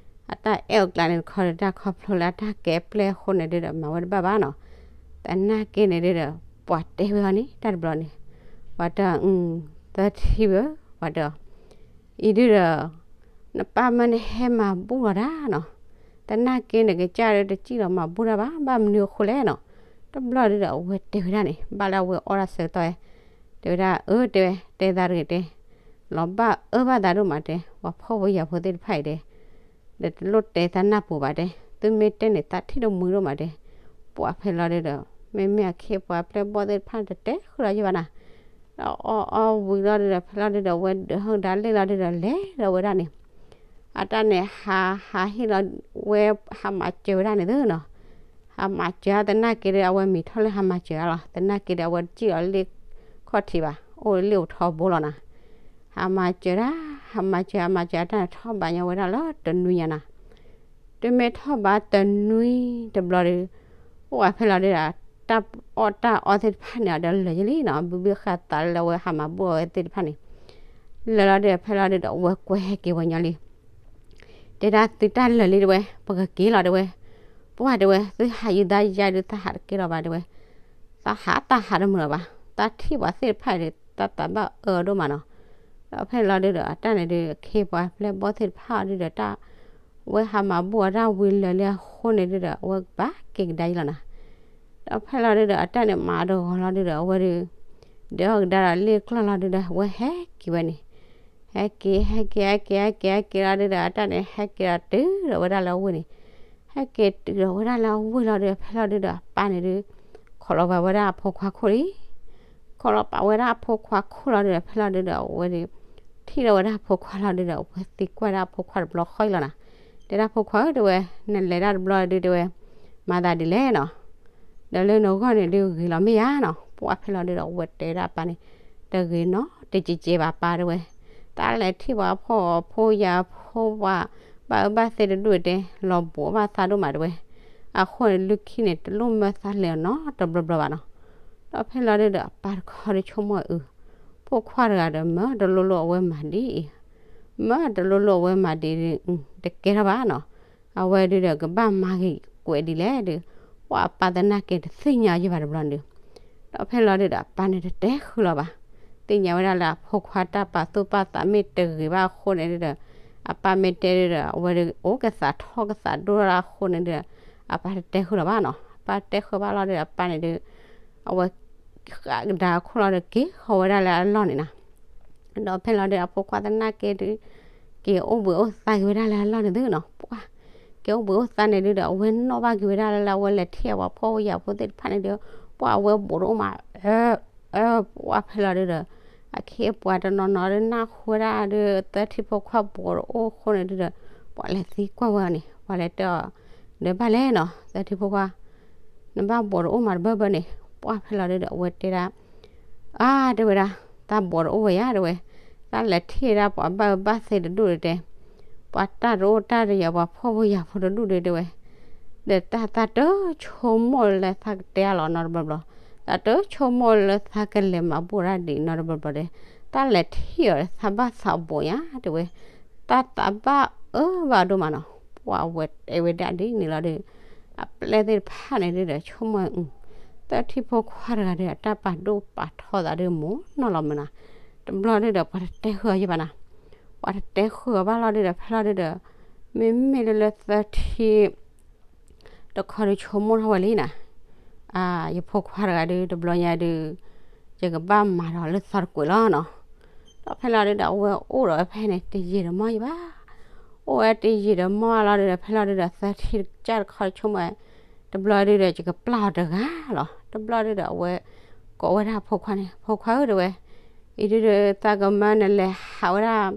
အတၢ်အဲၣ်အီၤကျါန့ၣ်တခီဒီး တၢ်ခီဖျိလၢအတၢ်ကဲပျဲၢ်အဃိန့ၣ်ဒုးဒီး မၤဝဲတဘၣ်ဘၣ်နီၤ. သနာ်က့န့ၣ်ဒုးဒီး ပှၤတဲဝဲအီၤန့ၣ် တၢ်တဘျီန့ၣ်, ပှၤတဲအီၤ သၢထံဧၢ, ပှၤတဲအီၤ အံၤဒုးဒီး နပၢ်မၢနဟဲမၤဘူၣ်လီၤတၢ်နီၤ, သနာ်က့န့ၣ် ကစၢ်ဒုးတစံၣ်လီၤမၤဘူၣ်တၢ်ဘၣ်, ဘၣ်မနုၤအဃိလဲၣ်နီၤ. တဘျီဒုးဒီး အဝဲတဲဝဲဒၣ်န့ၣ် ဘၣ်လၢအဝဲအီၣ်တၢ်ဆၢကတီၢ်, တဲဝဲဒၣ် အၢ တဲဝဲ တဲသးတဂ့ၤတဲ, လီၤဘၣ်အၢဘၣ်သးဒိၣ်မးတဲ, ပှၤဖှီၣ်ဖိယာ်ဖိသ့ၣ်တဖၣ်အံၤတဲ ဒီးတလိၣ်တဲသးနၢ်ပူၤဘၣ်တဲ, သုမ့ၢ်တဲန့ၣ် သးထံၣ်တမှံၤဒိၣ်မးတဲ, ပှၤဖဲလီၤဒုးဒီး မ့မ့ၢ်အခ့အပှၤပျဲၢ်ဘီၣ်သ့ၣ်တဖၣ်န့ၣ် တတဲဃုာ်လီၤယံာ်ဘၣ်နီၤ. ဒီးအီၣ်အီၣ်ဝံၤလီၤဒုးဒီး ဖဲလီၤဒုးဒီး အဝဲဒုးဟီၣ်ကဒါလ့ၣ်လီၤဒုးဒီး လဲၤဒီးဝဲဒၣ်န့ၣ်, အတၢ်န့ၣ် ဟးဟးဟ့ၣ်လီၤ ဝဲဟးမၤစၢၤဝဲဒၣ်န့ၣ်သုနီၤ. ဟးမၤစၢၤသနာ်က့ဒီး အဝဲမံၤထီၣ်လၢဟးမၤစၢၤအါလီၤ, သနာ်က့ဒီး အဝဲတစံၣ်လီၤလ့ၣ်ခီၣ်ထံးဘၣ်, အိၣ်လၢလ့ၣ်အိၣ်ထီဘိလီၤနီၤ. ဟးမၤစၢၤဒၣ်, ဟးမၤစၢၤ ဟးမၤစၢၤ အတၢ်န့ၣ်ထီၣ်ဘးညီဝဲဒၣ်လၢတနွံညါနီၤ. တုၤမ့ၢ်ထီၣ်ဘးတနွံတဘျီဒီး ပှၤဖဲလီၤဒုးဒီး တၢ်အီၣ်တၢ်အီသ့ၣ်တဖၣ်န့ၣ် အဒီးလၢာ်ယံာ်လံနီၤ, ဘုဘုဃာ်သးလၢအဝဲဟးမၤဘူၣ်အီၤဝဲသ့ၣ်တဖၣ်န့ၣ် လၢာ်လီၤဒုးဒီး ဖဲလီၤဒုးဒီး အဝဲကွဲဟဲက့ၤဝဲညီလံ. တဲဒၣ်သုတၢ်လၢာ်လံတဲဝဲ, ပကက့ၤလီၤတဲဝဲ, ပှၤတဲဝဲ သုဟးယံာ်သးယါဒုး သးဟးတက့ၢ်လီၤဘၣ်တဲဝဲ, သးဟး သးဟးတမုာ်လီၤဘၣ်, တၢ်ထံၣ်ပှၤသ့ၣ်တဖၣ်ဒီး တၢ်သးဘၣ်အၢဒိၣ်မးနီၤ. ဒီးဖဲလီၤဒုးဒီး အတၢ်န့ၣ်ဒုး အခ့ပှၤပျဲၢ်ဘီၣ်သ့ၣ်တဖၣ်အီၤဒုးဒီး တၢ်ဝဲဟးမၤဘူၣ်အီၤတၢ်ဝံၤလၢာ်လံအဃိန့ၣ်ဒုးဒီး အဝဲကဘၣ်က့ၤကဒါယံာ်လီၤနီၤ. ဒီးဖဲလီၤဒုးဒီး အတၢ်န့ၣ်မၤတဂီၤလီၤဒုးဒီး အဝဲဒုး ဒုးအီၣ်ကဒါဒီးလ့ၣ်ကျီၢ်လီၤဒုးဒီး အဝဲဟဲက့ၤဝဲန့ၣ်, ဟဲက့ၤ ဟဲက့ၤ ဟဲက့ၤ ဟဲက့ၤ ဟဲက့ၤလီၤဒုးဒီး အတၢ်န့ၣ် ဟဲက့ၤဒီးတုၤဒီးဝဲဒၣ်လၢအဝ့ၢ်န့ၣ်, ဟဲက့ၤတုၤဒီးဝဲဒၣ်လၢအဝ့ၢ်လီၤဒုးဒီး ဖဲလီၤဒုးဒီး အပၢ်န့ၣ်ဒုး ခိးလီၤဘၣ်ဝဲဒၣ်အဖိခွါခိၣ်လံ. ခိးလီၤပာ်ဝဲဒၣ်အဖိခွါခိၣ်လီၤဒုးဒီး ဖဲလီၤဒုးဒီး အဝဲဒုး ထံၣ်ဒီးဝဲဒၣ်အဖိခွါလီၤဒုးဒီး အဝဲသံကွၢ်ဒၣ်အဖိခွါတဘျီဃီအံၤလီၤနီၤ. တဲဒၣ်ဖိခွါဧၢ တဲဝဲ, နလဲၤဒၣ်တဘျီဒုးတဲဝဲ, မၤသးဒ်လဲၣ်နီၤ. ဒီးလၢနဂီၢ်န့ၣ်ဒုး ဂ့ၤလီၤမ့ၢ်ဧါနီၤ. ပှၤဖဲလီၤဒုးဒီး အဝဲတဲဒၣ်အပၢ်န့ၣ်, တဂ့ၤနီတကဲးကဲးဘၣ်ပၢ်တဲဝဲ. တၢ်လဲၤထံၣ်ပှၤဖှီၣ်ဖိယာ်ဖိ ပှၤဘၣ်အၢဘၣ်သီတဒူၣ်တဲ, လီၤဘှီဘၣ်သးဒိၣ်မးတဲဝဲ. အဃိန့ၣ် လၢခံန့ၣ် တလိၣ်မၢသးလဲၤအီၤနီတဘျီဘျီဘၣ်နီၤ. ဒီးဖဲလီၤဒုးဒီး အပၢ်တခီဒုးဆိကမိၣ်အုး, ဖိခွါတဂၤဒီး မၢတလိၣ်လိၣ်အဝဲမၤဒ်အံၤ, မၢတလိၣ်လိၣ်အဝဲမၤဒ်အံၤဒုး တကဲထီၣ်ဘၣ်နီၤ. အဝဲဒုးဒီး ကဘၣ်မၤဂ့ၤကွဲးဒ်လဲၣ်ဒုး, ပှၤအပၢ်သနာ်က့တသ့ၣ်ညါယံာ်ဘၣ်တဘျီဒုး. ဒီးဖဲလီၤဒုးဒီး အပၢ်န့ၣ်တတဲဃုာ်လီၤဘၣ်. သ့ၣ်ညါဝဲဒၣ်လၢအဖိခွါတၢ်ပာ်သူၣ်ပာ်သးမ့ၢ်တဂ့ၤဘၣ်အဃိန့ၣ်ဒုးဒီး အပၢ်မ့ၢ်တဲဒုဒီး အဝဲဒုးအိၣ်ကသးထီၣ်ကသးဒိၣ်လၢအဃိန့ၣ်ဒုဒီး အပၢ်တတဲဃုာ်လၢၤဘၣ်နီၤ. အပၢ်တဲဃုာ်ဘၣ်လီၤဒုဒီး အပၢ်န့ၣ်ဒု အဝဲ ဃးကဒါအခိၣ်လီၤဒီး က့ၤဃီၤဝဲဒၣ်လၢအလီၢ်န့ၣ်နီၤ. ဒီးဖဲလီၤဒုဒီး အဖိခွါသနာ်က့ဒု က့ၤအိၣ်ဘှံးအိၣ်သါက့ၤဝဲဒၣ်လၢအလီၢ်န့ၣ်သုနီၤ. ပှၢ် က့ၤအိၣ်ဘှံးအိၣ်သါန့ၣ်ဒုဒီး အဝဲနီၣ်ဘၣ်က့ၤဝဲဒၣ်လၢ လၢအဝဲလဲၤထံၣ်အပှၤဖှီၣ်ဖိယာ်ဖိသ့ၣ်တဖၣ်န့ၣ်ဒု ပှၢ်အဝဲဘိးတအိၣ်မး အၢ အၢ ပှၢ်ဖဲလီၤဒုဒီး အခ့အပှၤတနီၤနီၤဒု နၢ်ဟူဝဲဒၣ်ဒု သၢထံဖိခွါဘိးတအိၣ်အဃိန့ၣ်ဒုဒီး ပှၢ်လဲၤသံကွၢ်ဝဲအီၤန့ၣ် ပှၢ်လဲၤတဲအီၤ ဒီးဘၣ်လဲၣ်နီၤ သၢထံဖိခွါ နဘၣ်ဘိးတအိၣ်မးတဘၢဘၢန့ၣ် ပှၢ်ဖဲလီၤဒုဒီး အဝဲတဲဒၣ် အါ တဲဝဲဒၣ် တၢ်ဘိးတအိၣ်ဝဲယါ တဲဝဲ, တၢ်လဲၤထံၣ်ဒၣ်ပှၤဘၣ်အၢဘၣ်သီတဒူၣ်ဒီးတဲ, ပှၤတၢ်တအိၣ်တၢ်တယၢၤ ပှၤဖှီၣ်ဖိယာ်ဖိတဒူၣ်ဒီးတဲဝဲ, ဒီးတၢ်သးတဆိကမိၣ်လၢသးကတဲအလီၤနီတဘျီဘျီ, သးတဆိကမိၣ်လၢသးကလဲၤမၤဘူၣ်တၢ်ဒံးနီတဘျီဘျီဒီး, တၢ်လဲၤထံၣ်အီၤဒီးသးဘၣ်သးဘိးညါ တဲဝဲ, တၢ်သးဘၣ်အၢဘၣ်ဒိၣ်မးနီၤ, ပှၤအဝဲတဲဝဲဒၣ်ဒ်န့ၣ်လီၤဒီး အပျဲၢ်သ့ၣ်တဖၣ်န့ၣ်ဒုဒီး ဆိကမိၣ်အူ, သၢထံဖိခွါတဂၤဒီး အတၢ်ပာ်ဒိၣ်ပာ်ထီသးဒု မိၢ်နီၢ်လီၤမုၢ်နီၤ, တဘျီဒုဒီး ပှၤတတဲဃုာ်အီၤယံၤဘၣ်နီၤ, ပှၤတတဲဃုာ်အီၤဘၣ်လီၤဒုဒီး ဖဲလီၤဒုဒီး မ့မ့ၢ်လၢလၢသၢထံ တခီဒုဆိကမိၣ်ထီၣ်ဝဲလံနီၤ, အၢ ယဖိခွါတဂၤဒု တဘျီညါဒု ယကဘၣ်မၤဒီးလၢသီတကွဲးလီၤနီၤ, ဒီးဖဲလီၤဒုဒီး အဝဲအိၣ်ဒီးဖဲန့ၣ် တယံာ်တမီၢ်ယံၤဘၣ် အိၣ်ဝဲတယံာ်တမီၢ်လီၤဒုဒီး ဖဲလီၤဒုဒီး သၢထံတကၢ်တခီဆိကမိၣ်ဝဲ, တဘျီဒုဒီး ယကပျၢ်အီၤတဂၤလီၤ, တဘျီဒုဒီး အဝဲကိးဝဲဒၣ်အဖိခွါန့ၣ် ဖိခွါဧၢ တဲဝဲ, အံၤဒုဒီး သးကမၢနလဲၤဟးဝဲဒၣ်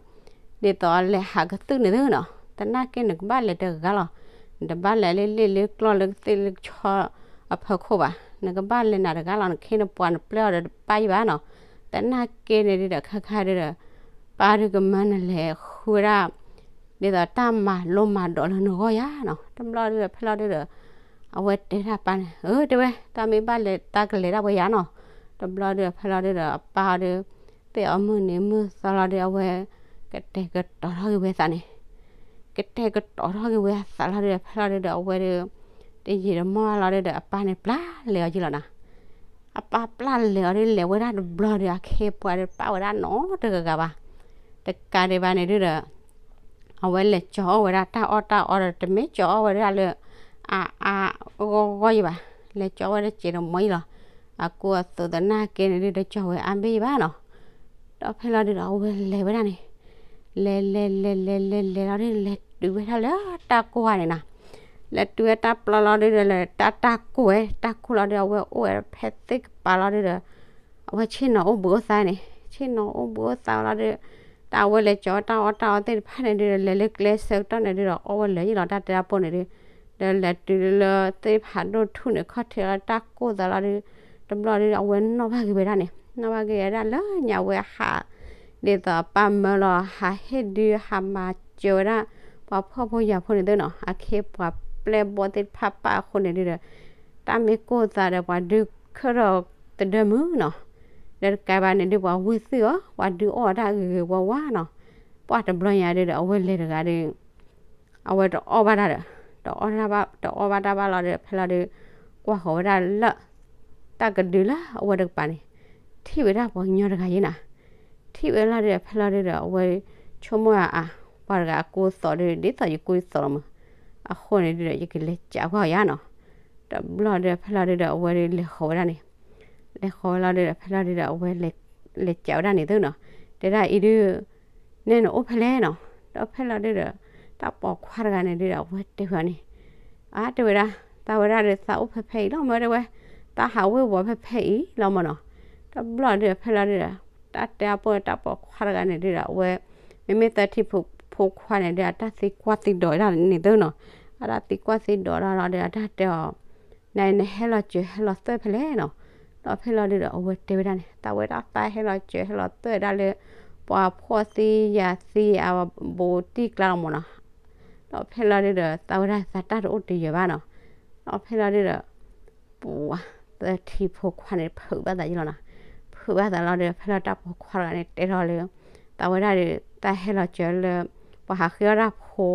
ဒ်သိးလဲၤဟးကသုၣ်န့ၣ်သုနီၤ, သနာ်က့နကဘၣ်လဲၤတဂၤလီၤ, နတဘၣ်လဲၤလၢလ့ၣ်လၢကျီၢ်လၢကသ့ၣ်လၢကဆီအဖီခိၣ်ဘၣ်, နကဘၣ်လဲၤနၤတဂၤလီၤ, နခ့နပှၤနပျဲၢ်အီၤဒီးတပၣ်ယံၤဘၣ်နီၤ, သနာ်က့န့ၣ်ဒုဒီး ခါခါဒုဒီး ပၢ်ဒုကမၢနလဲၤဃုဝဲဒၣ် ဒ်သိးတၢ်မၤလိမၤဒိးလၢနဂီၢ်ယါနီၤ, တဘျီဒုဒီး ဖဲလီၤဒုဒီး အဝဲတဲဒၣ်ပၢ်န့ၣ် အၢ တဲဝဲ တၢ်မ့ၢ်ဘၣ်လဲၤတၢ်ကလဲၤဒၣ်ဝဲယါနီၤ, တဘျီဒုဒီး ဖဲလီၤဒုဒီး အပၢ်အီၤဒု သ့ၣ်အီၤမုၢ်နံၤမုၢ်သီလီၤဒု အဝဲ ကတဲာ်ကတီၤထီၣ်က့ၤဝဲသးန့ၣ်, ကတဲာ်ကတီၤထီၣ်က့ၤဝဲအသးလီၤဒုဒီး ဖဲလီၤဒုဒီး အဝဲဒု တယံာ်တမီၢ်လီၤဒုဒီး အပၢ်န့ၣ်ပျၢ်လဲၤအီၤယံၤလီၤနီၤ, အပၢ်ပျၢ်လဲၤအီၤဒု လဲၤဝဲဒၣ်တဘျီဒု အခ့အပှၤဒု ပၣ်ဝဲဒၣ်နီတဂၤဂၤဘၣ်, တကးဒံးဘၣ်န့ၣ်ဒုဒီး အဝဲလဲၤကၠီအီၣ်ဝဲဒၣ်တၢ်အီၣ်တၢ်အီဒီး တမ့ၢ်ကၠီအီၣ်ဝဲဒၣ်လၢ အါအါဂီၢ်ဂီၢ်ယံၤဘၣ်, လဲၤကၠီဝဲတစဲးတမီၢ်ယံၤလီၤ, အကူအသိးသနာ်က့န့ၣ်ဒု တကၠီဝဲအါဘ့ၣ်ယံၤဘၣ်နီၤ, ဒီးဖဲလီၤဒုဒီး အဝဲလဲၤဝဲဒၣ်န့ၣ် လဲၤလဲၤလဲၤလဲၤလဲၤလဲၤလီၤဒု လဲၤတုၤဝဲဒၣ်လၢတၢ်ကိၢ်ဂၤန့ၣ်နီၤ, လဲၤတုၤဝဲတၢ်ပျီလီၤဒုဒီး လဲၤတၢ်တၢ်ကိၢ်ဝဲ တၢ်ကိၢ်လီၤဒု အဝဲအိၣ်ဝဲဖဲသ့ၣ်ကပၤလီၤဒုဒီး အဝဲဆ့ၣ်နီၤအိၣ်ဘှံးအိၣ်သါန့ၣ်, ဆ့ၣ်နီၤအိၣ်ဘှံးအိၣ်သါလီၤဒု, တၢ်အဝဲလဲၤကၠီတၢ်အီၣ်တၢ်အီသ့ၣ်တဖၣ်န့ၣ်ဒု လဲၤလၢကျဲဆၢကတီၢ်န့ၣ်ဒုဒီး အီၣ်ဝဲလၢာ်ယံၤလီၤ တၢ်တဲတၢ်ပိၢ်န့ၣ်ဒု, ဒီးလဲၤတုၤလၢသ့ၣ်ဖးဒိၣ်ထူၣ်န့ၣ် ခီၣ်ထံးလီၤတၢ်ကိၢ်သးလီၤဒု, တဘျီဒု အဝဲနီၣ်ဘၣ်က့ၤဝဲဒၣ်န့ၣ် နီၣ်ဘၣ်က့ၤဝဲဒၣ်လၢညါဝဲဟး ဒ်သိးအပၢ်မၢလီၤ ဟးဟ့ၣ်ဒု ဟးမၤစၢၤဝဲဒၣ် ပှၤဖှီၣ်ဖိယာ်ဖိန့ၣ်သုနီၤ, အခ့ပှၤပျဲၢ်ဘီၣ်သ့ၣ်တဖၣ်ပၣ်အဃိန့ၣ်ဒုဒီး တၢ်မ့ၢ်ကိၢ်သးဒီးပှၤဒုခၢၣ်ထီၣ်သဒၢမုၢ်နီၤ, ဒီးတကးဘၣ်န့ၣ်ဒု ပှၤဝံၢ်သုၣ်အီၤ ပှၤဒုအီၣ်တၢ်ဂ့ၤဂ့ၤဝါဝါနီၤ, ပှၢ်တဘျီညါဒုဒီး အဝဲလဲၤတဂၤဒု အဝဲတအီၣ်ဘၣ်တၢ်ဒီး တအီၣ်ဘၣ်တၢ်ဘၣ်လီၤဒီး ဖဲလီၤဒု ကွၢ်ဃီၤဝဲဒၣ်လၢ တၢ်ကဒုလၢအဝဲတကပၤန့ၣ် ထံၣ်ဝဲဒၣ်ပှၤကညီတဂၤယံၤနၤ, ထံၣ်ဝဲလီၤဒုဒီး ဖဲလီၤဒုဒီး အဝဲဆိကမိၣ်အါ ပှၤတဂၤအကူအသိးဒု ဒ်သိးယကူအသိးလီၤမး, အဃိန့ၣ်ဒုဒီး ယကလဲၤကးကွၢ်အီၤယါနီၤ, တဘျီဒုဒီး ဖဲလီၤဒုဒီး အဝဲဒုလဲၤဃီၤဝဲဒၣ်န့ၣ် လဲၤဃီၤဝဲလီၤဒုဒီး ဖဲလီၤဒုဒီး အဝဲလဲၤကးဝဲဒၣ်န့ၣ်သုနီၤ, တဲဒၣ်အံၤဒု နဲနအိၣ်ဖဲလဲၣ်နီၤ, ဒီးဖဲလီၤဒုဒီး တၢ်ပိာ်ခွါတဂၤန့ၣ်ဒုဒီး အဝဲတဲဝဲန့ၣ် အါ တဲဝဲဒၣ် သးဝဲဒၣ်ဒီး သးအိၣ်ဖဲဖဲအံၤလီၤမၢတဲဝဲ, သးဟးဝ့ၤဝီၤဖဲဖဲအံၤလီၤမၢနီၤ, တဘျီဒုဒီး ဖဲလီၤဒုဒီး တၢ်တဲအပိၢ်တၢ်ပိာ်ခွါတဂၤန့ၣ်ဒုဒီး အဝဲ မ့မ့ၢ်သၢထံဖိခွါန့ၣ်ဒု အတၢ်သံကွၢ်သံဒိးဝဲဒၣ်န့ၣ်သုနီၤ, အတၢ်သံကွၢ်သံဒိးဒၣ်လီၤဒီး အတၢ်တဲအီၤ နနဟဲလီၤစၢၤဟဲလီၤသွဲၣ်ဖဲလဲၣ်နီၤ, ဒီးဖဲလီၤဒုဒီး အဝဲတဲဝဲဒၣ်န့ၣ် သးဝဲဒၣ်သးဟဲလီၤစၢၤဟဲလီၤသွဲၣ်ဒၣ်လၢ ပှၤဖှီၣ်သံယာ်သံအဘူးတံၢ်ကျါလီၤမၢနီၤ, ဒီးဖဲလီၤဒုဒီး သးဝဲဒၣ်သးတၢ်တအိၣ်တယၢၤဘၣ်နီၤ, ဒီးဖဲလီၤဒုဒီး ပှၤသၢထံဖိခွါန့ၣ် ဖုးဘၣ်သးယံၤလီၤနီၤ, ဖုးဘၣ်သးလီၤဒီး ဖဲလီၤတၢ်ပိာ်ခွါတဂၤန့ၣ် တဲထီၣ်လၢ သးဝဲဒၣ်ဒီး တၢ်ဟဲလီၤစၢၤလၢ ပှၤဟးဃ့အီၣ်တၢ်ဖိ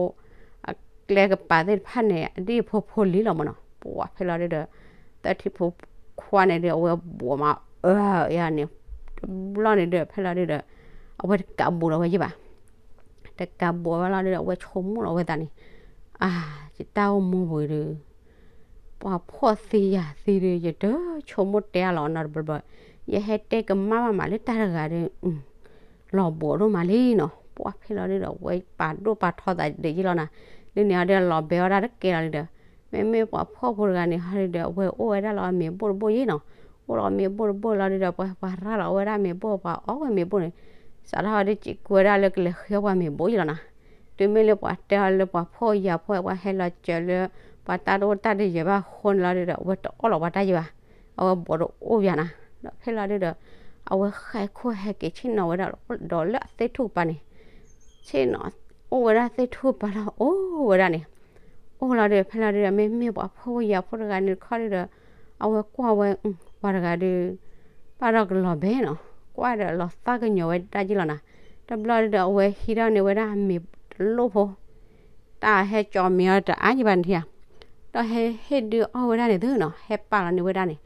အကျဲကပၤသ့ၣ်တဖၣ်န့ၣ် အဒံၣ်အဖိဖိလံလီၤမၢနီၤ, ပှၤဖဲလီၤဒုဒီး သၢထံဖိခွါန့ၣ်ဒု အဝဲဘိးမးအၢယါန့ၣ် တဘျီန့ၣ်ဒု ဖဲလီၤဒုဒီး အဝဲတကးဘူးလီၤဝဲယံၤဘၣ် တကးဘိးဝဲလီၤဒုဒီး အဝဲဆိကမိၣ်လီၤဝဲသးန့ၣ်, အါ, ယတၢ်အိၣ်မူပူၤဒုး ပှၤဖှီၣ်သံယာ်သံဒုး ယတဆိကမိၣ်တဲအါလီၤနီတဘျီဘျီ, ယဟဲတဲကမၣ်ဘၣ်မးလၢတၢ်တဂၤဒုး လီၤဘိးဒိၣ်မးလံနီၤ. ပှၢ်ဖဲလီၤဒုဒီး အဝဲပာ်ဒိၣ်ပာ်ထီသးဒ်ယ့ၢ်လီၤနၤ, လၢန့ၣ်အီၤဒုးလီၤဘဲအီၣ်ဒၣ်တကဲလီၤဒုဒီး, မ့မ့ၢ်ပှၤဖှီၣ်ဖိတဂၤန့ၣ်ဟီဒုဒီး အဝဲအိၣ်ဝဲဒၣ်လီၤမ့ၤဘိၣ်တဘိၣ်ယ့ၢ်နီၤ, အိၣ်လီၤမ့ၤဘိၣ်တဘိၣ်လီၤဒုဒီး ပှၤပှၤရၤလီၤဝဲဒၣ်မ့ၤဘိၣ် ပှၤအီၣ်ဝဲမ့ၤဘိၣ်န့ၣ်, စးထီၣ်အီၤဒုးစံးကွဲဒၣ်လၢကလဲၤဃ့အီၣ်ပှၤမ့ၤဘိၣ်ယ့ၢ်လီၤနၤ. တုၤမ့ၢ်လၢပှၤတဲအီၤလၢပှၤဖှီၣ်ယာ်ဖှီၣ် ပှၤဟဲလီၤစၢၤလၢ ပှၤတၢ်တအိၣ်တၢ်တယၢၤဘၣ်အဃိန့ၣ်လီၤဒုဒီး အဝဲတအီၣ်လီၤပှၤတၢ်ယံၤဘၣ်, အဝဲဘိးတအိၣ်ဘၣ်နၤ. ဒီးဖဲလီၤဒုဒီး အဝဲဃဲခိၣ်ဟဲက့ၤဆ့ၣ်နီၤဝဲဒၣ်ဒီးလၢအသ့ၣ်ထူၣ်ကပၤန့ၣ်, ဆ့ၣ်နီၤ အိၣ်ဝဲဒၣ်သ့ၣ်ထူၣ်ကပၤလီၤ အိၣ်ဝဲဒၣ်န့ၣ်, အိၣ်လီၤဒုး ဖဲလီၤဒုဒီး မ့မ့ၢ်ပှၤဖှီၣ်ဖိယာ်ဖိတဂၤန့ၣ်တခီဒုဒီး အဝဲကွၢ်ဝဲ ပှၤတဂၤဒုး ဘၣ်ဒီးကလီၤဘဲနီၤ, ကွၢ်ဒီးလီၤသးကညီၤဝဲဒၣ်ယ့ၢ်လီၤနၤ. တဘျီဒုဒီး အဝဲဟံးထီၣ်န့ၢ်ဝဲဒၣ်မ့ၤတလိၣ်ဖိ တၢ်ဟဲကၠီမ့ၤအီၤတအါယံၤဘၣ်န့ၣ်ဧါ, ဒီးဟဲဟ့ၣ်ဒုးအီၣ်ဝဲဒၣ်န့ၣ်သုနီၤ, ဟဲပာ်လီၤန့ၢ်ဝဲဒၣ်န့ၣ်,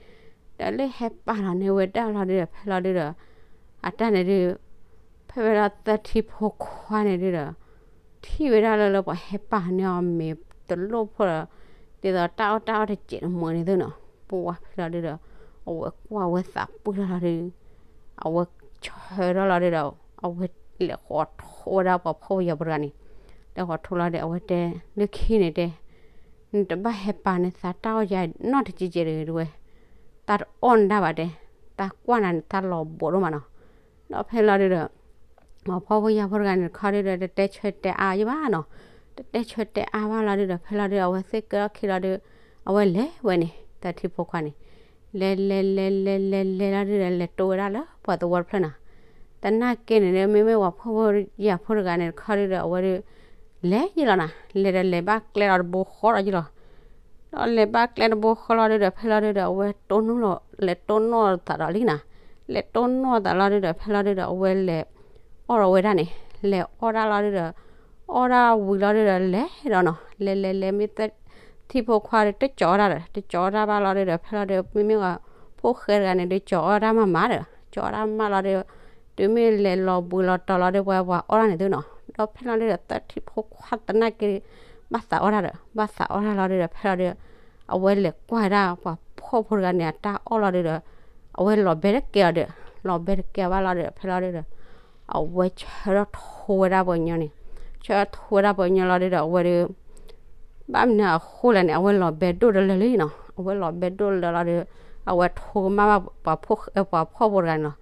ဒီးလၢဟဲပာ်လီၤန့ၢ်ဝဲဒၣ်လီၤဒုဒီး ဖဲလီၤဒုဒီး အတၢ်န့ၣ်ဒုး ဖဲဝဲဒၣ်သၢထံဖိခွါန့ၣ်ဒုဒီး ထံၣ်ဝဲဒၣ်လၢလၢပှၤဟဲပာ်န့ၢ်အီၤမ့ၤတလိၣ်ဖိဒီး ဒ်သိးတၢ်အီၣ်တၢ်အီၣ်တစဲးတမှဲၤန့ၣ်သုနီၤ, ပှၢ်ဖဲလီၤဒုဒီး အဝဲကွၢ်ဝဲသးပှၢ်လီၤဒု အဝဲဆၢထီၣ်လီၤဒုဒီး အဝဲလဲၤဃီၤထိဝဲဒၣ်ပှၤဖှီၣ်ဖိယာ်ဖိတဂၤန့ၣ်, လဲၤဃီၤထိလီၤဒု အဝဲတဲ လၢခံန့ၣ်တဲ နတဘၣ်ဟဲပာ်န့ၢ်သးတၢ်အီၣ်ယၤနီတစဲးစဲးတဂ့ၤတဝဲ, တၢ်တအီၣ်နဒၣ်ဘၣ်တဲ, တၢ်ကွၢ်နၤန့ၣ် တၢ်လီၤဘိးဒိၣ်မးနီၤ. ဒီးဖဲလီၤဒုဒီး ပှၤဖှီၣ်ဖိယာ်ဖိတဂၤန့ၣ်တခီဒုဒီး တတဲဆၢတဲအါယံၤဘၣ်နီၤ, တတဲဆၢတဲအါဘၣ်လီၤဒုဒီး ဖဲလီၤဒု အဝဲသ့ၣ်ကၢထီၣ်ခံလီၤဒု အဝဲလဲၤဝဲန့ၣ် သၢထံဖိခွါန့ၣ် လဲၤလဲၤလဲၤလဲၤလဲၤလဲၤလီၤဒုဒီး လဲၤတိဝဲဒၣ်လၢပှၤသဝီတဖျၢၣ်နီၤ. သနာ်က့န့ၣ် မ့မ့ၢ်ပှၤဖှီၣ်ဖိယာ်ဖိတဂၤန့ၣ်တခီဒုဒီး အဝဲဒု လဲၤယံၤလီၤနၤ, လဲၤဒီးလဲၤဘၣ်ကျဲလီၤတဘိဃီလီၤယံၤလီၤ. ဒီးလဲၤဘၣ်ကျဲတဘိဃီလီၤဒုဒီး ဖဲလီၤဒုဒီး အဝဲတိၢ်နီၣ်လီၤ လဲၤတိၢ်နီၣ်သးဒီးလံနၤ, လဲၤတိၢ်နီၣ်သးလီၤဒုဒီး ဖဲလီၤဒုဒီး အဝဲလဲၤအီၣ်လီၤဝဲဒၣ်န့ၣ်, လဲၤအီၣ်ဒၣ်လီၤဒုဒီး အီၣ်ဒၣ်ဝံၤလီၤဒုဒီး လဲၤဒီးနီၤ, လဲၤလဲၤလဲၤမ့ၢ်သၢ ထံဖိခွါဒီး တကၠီၤအီၣ်တၢ်ဒီး တကၠီၤအီၣ်တၢ်ဘၣ်လီၤဒုဒီး ဖဲလီၤဒု မ့မ့ၢ်ပှၤဖိၣ်ဃဲတဂၤန့ၣ်ဒု ကၠီၤအီၣ်တၢ်မးမးဒီး ကၠီၤအီၣ်တၢ်မးလီၤဒု, တုၤမ့ၢ်လဲၤလီၤဘှံးလီၤတီၤလီၤဒု ပှၤပှၤအီၣ်တၢ်န့ၣ်သုနီၤ. ဒီးဖဲလီၤဒုဒီး သၢထံဖိခွါသနာ်က့ ဘၣ်သးအီၣ်တၢ်ဒီး ဘၣ်သးအီၣ်တၢ်လီၤဒုဒီး ဖဲလီၤဒု အဝဲလဲၤကွၢ်ဝဲဒၣ်ပှၤဖှီၣ်ဖိတဂၤန့ၣ် အတၢ်အီၣ်လီၤဒုဒီး အဝဲလီၤဘဲတကဲအီၤဒီး လီၤဘဲတကဲအီၤဘၣ်လီၤဒုဒီး ဖဲလီၤဒုဒီး အဝဲဆၢထီၣ်ထိဝဲဒၣ်ပှၤကညီန့ၣ်, ဆၢထီၣ်ထိဝဲဒၣ်ပှၤကညီလီၤဒုဒီး အဝဲဒု ဘၣ်မနုၤအဃိလဲၣ်န့ၣ် အဝဲလီၤဘဲဒိၣ်တလၢလံနီၤ, အဝဲလီၤဘဲဒိၣ်တလၢလီၤဒု အဝဲထိကမၣ်ဘၣ်ပှၤဖှီၣ်ဖိတဂၤန့ၣ်လီၤ.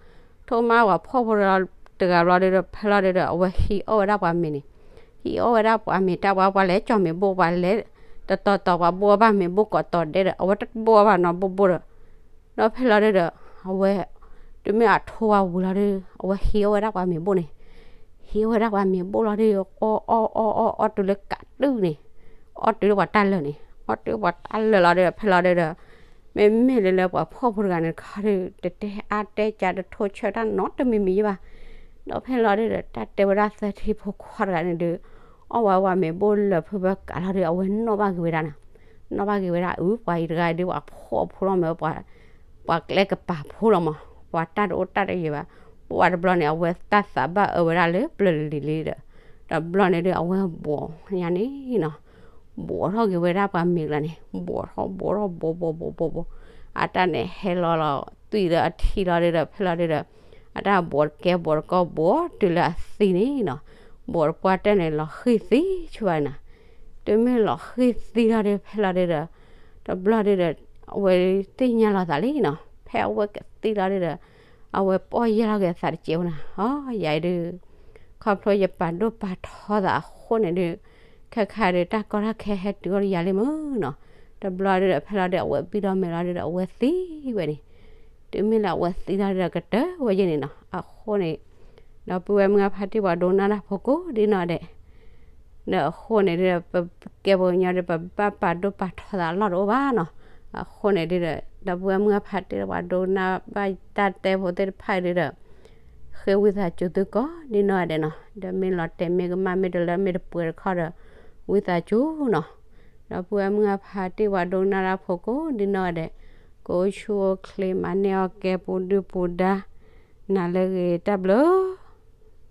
ထိကမၣ်ပှၤဖှီၣ်ဖိတဂၤဘျီဒုဒီး ဖဲလီၤဒုဒီး အဝဲဟံးအီၣ်ဝဲဒၣ်ပှၤမ့ၤန့ၣ်, ဟံးအီၣ်ဝဲဒၣ်ပှၤမ့ၤ တၢ်ပှၤပှၤလဲၤကၠီၤမ့ၤဘိၣ် ပှၤလဲၤတတီၤတီၤ ပှၤဘိၣ်အီၣ်ဘၣ်မ့ၤဘိၣ်ကိးတီၤဒဲးဒီး အဝဲတဘိၣ်အီၣ်ဘၣ်နီတဘိဘိဒီး ဒီးဖဲလီၤဒုဒီး အဝဲ တုၤမ့ၢ်အထိဝဲဝံၤလီၤဒု အဝဲဟံးအီၣ်ဝဲဒၣ်ပှၤမ့ၤဘိၣ်န့ၣ်, ဟံးအီၣ်ဝဲဒၣ်ပှၤမ့ၤဘိၣ်လီၤဒု အီၣ်အီၣ်အီၣ်အီၣ်အီၣ်တုၤလၢကးတုၢ်န့ၣ်, အီၣ်တုၤလၢပှၤတၢ်လၢာ်န့ၣ်, အီၣ်တုၤပှၤတၢ်လၢာ်လီၤဒု ဖဲလီၤဒုဒီး မ့မ့ၢ်လၢလၢပှၤဖှီၣ်ဖိတဂၤန့ၣ်တခီဒု တတဲအါတဲကၢ တထိဆၢတၢ်နီတမံၤမံၤယံၤဘၣ်. ဒီးဖဲလီၤဒုဒီး တၢ်တဲဝဲဒၣ်သၢထံဖိခွါတဂၤန့ၣ်ဒု အီၣ်ဝဲပှၤမ့ၤဘိၣ်လၢာ်ဖုဘၢကးလီၤဒု အဝဲနီၣ်ဘၣ်က့ၤဝဲဒၣ်နီၤ, နီၣ်ဘၣ်က့ၤဝဲဒၣ် အု ပှၤအံၤတဂၤဒု ပှၤဖှီၣ်ဖိလီၤမ့ၢ် ပှၤကျဲကပၤဖိလီၤမး, ပှၤတၢ်တအိၣ်တၢ်တယၢၤဘၣ်. ပှၤတဘျီန့ၣ် အဝဲတၢ်သးဘၣ်အၢဝဲဒၣ်လၢပျၢၤလံၤလံၤဒီး တဘျီန့ၣ်ဒု အဝဲဘှီညါန့ၣ်နီၤ, ဘှီထီၣ်က့ၤဝဲဒၣ်ပှၤမ့ၤကျါန့ၣ် ဘှီထီၣ်ဘှီထီၣ်ဘှီဘှီဘှီဘှီဘှီ, အတၢ်န့ၣ်ဟဲလီၤလီၤ သွံၣ်လၢအထံလီၤဒုဒီး ဖဲလီၤဒုဒီး အတၢ်ဘှီတကဲဘှီတကီဘှီတုၤလၢအသံန့ၣ်နီၤ, ဘှီတပှၢ်တၢၢ်န့ၣ် လီၤဃံၢ်သံဆူဘၣ်နၤ, တုၤမ့ၢ်လီၤဃံၢ်သံလီၤဒု ဖဲလီၤဒုဒီး တဘျီဒုဒီး အဝဲသ့ၣ်ညါလီၤသးလံနီၤ, ဖဲအဝဲကသံလီၤဒုဒီး အဝဲပီၢ်ယၢ်လီၤက့ၤအသးတစဲးဝဲနၤ, အိ ယၤအံၤဒု ခီဖျိယပာ်ဒိၣ်ပာ်ထီသးအဃိန့ၣ်ဒု ခဲခါဒု တၢ်ကီတၢ်ခဲဟဲတုၤအိၣ်ဒီးယၤလံမုၢ်နီၤ, တဘျီဒုဒီး ဖဲလီၤဒု အဝဲဘံၣ်ထီၣ်မဲာ်လီၤဒုဒီး အဝဲသံဝဲန့ၣ်, တုၤမ့ၢ်လၢအဝဲသံလီၤဒုဒီး ကတၢၢ်ဝဲယဲန့ၣ်နီၤ, အဃိန့ၣ် ဒီပုၢ်ဝဲၢ်မုၢ်ဖါတံၢ်ပှၤဒိကနၣ်တၢ်ဖိကိးဒ်နီၢ်ဒဲး ဒီးအဃိန့ၣ်ဒုဒီး ပကဲပှၤကညီဒီး ပဘၣ်ပာ်ဒိၣ်ပာ်ထီသးအလီၢ်တအိၣ်ဘၣ်နီၤ, အဃိန့ၣ်ဒုဒီး ဒီပုၢ်ဝဲၢ်မုၢ်ဖါတံၢ်ပှၤဒိကနၣ်ဘၣ်တၢ်တဲဖိသ့ၣ်တဖၣ်ဒုဒီး ဃ့ဝံသးစူၤသုကိးဒ်နီၢ်ဒဲးနီၤ, ဒီးမ့ၢ်လီၤတဲာ်မ့ၢ်ကမၣ်မ့ၢ်တလၢမ့ၢ်တပှဲၤတခီဒီး ဝံသးစူၤနီၤ, ဒီပုၢ်ဝဲၢ်မုၢ်ဖါတံၢ်ပှၤဒိကနၣ်တၢ်ဖိကိးဒ်နီၢ်ဒဲး ကအိၣ်ဆူၣ်အိၣ်ချ့မၤန့ၢ်အီၣ်ကဲပူၤဒုၣ်ပူၤဒါ နၤလၢအဂ့ၤတၢ်ဘျုး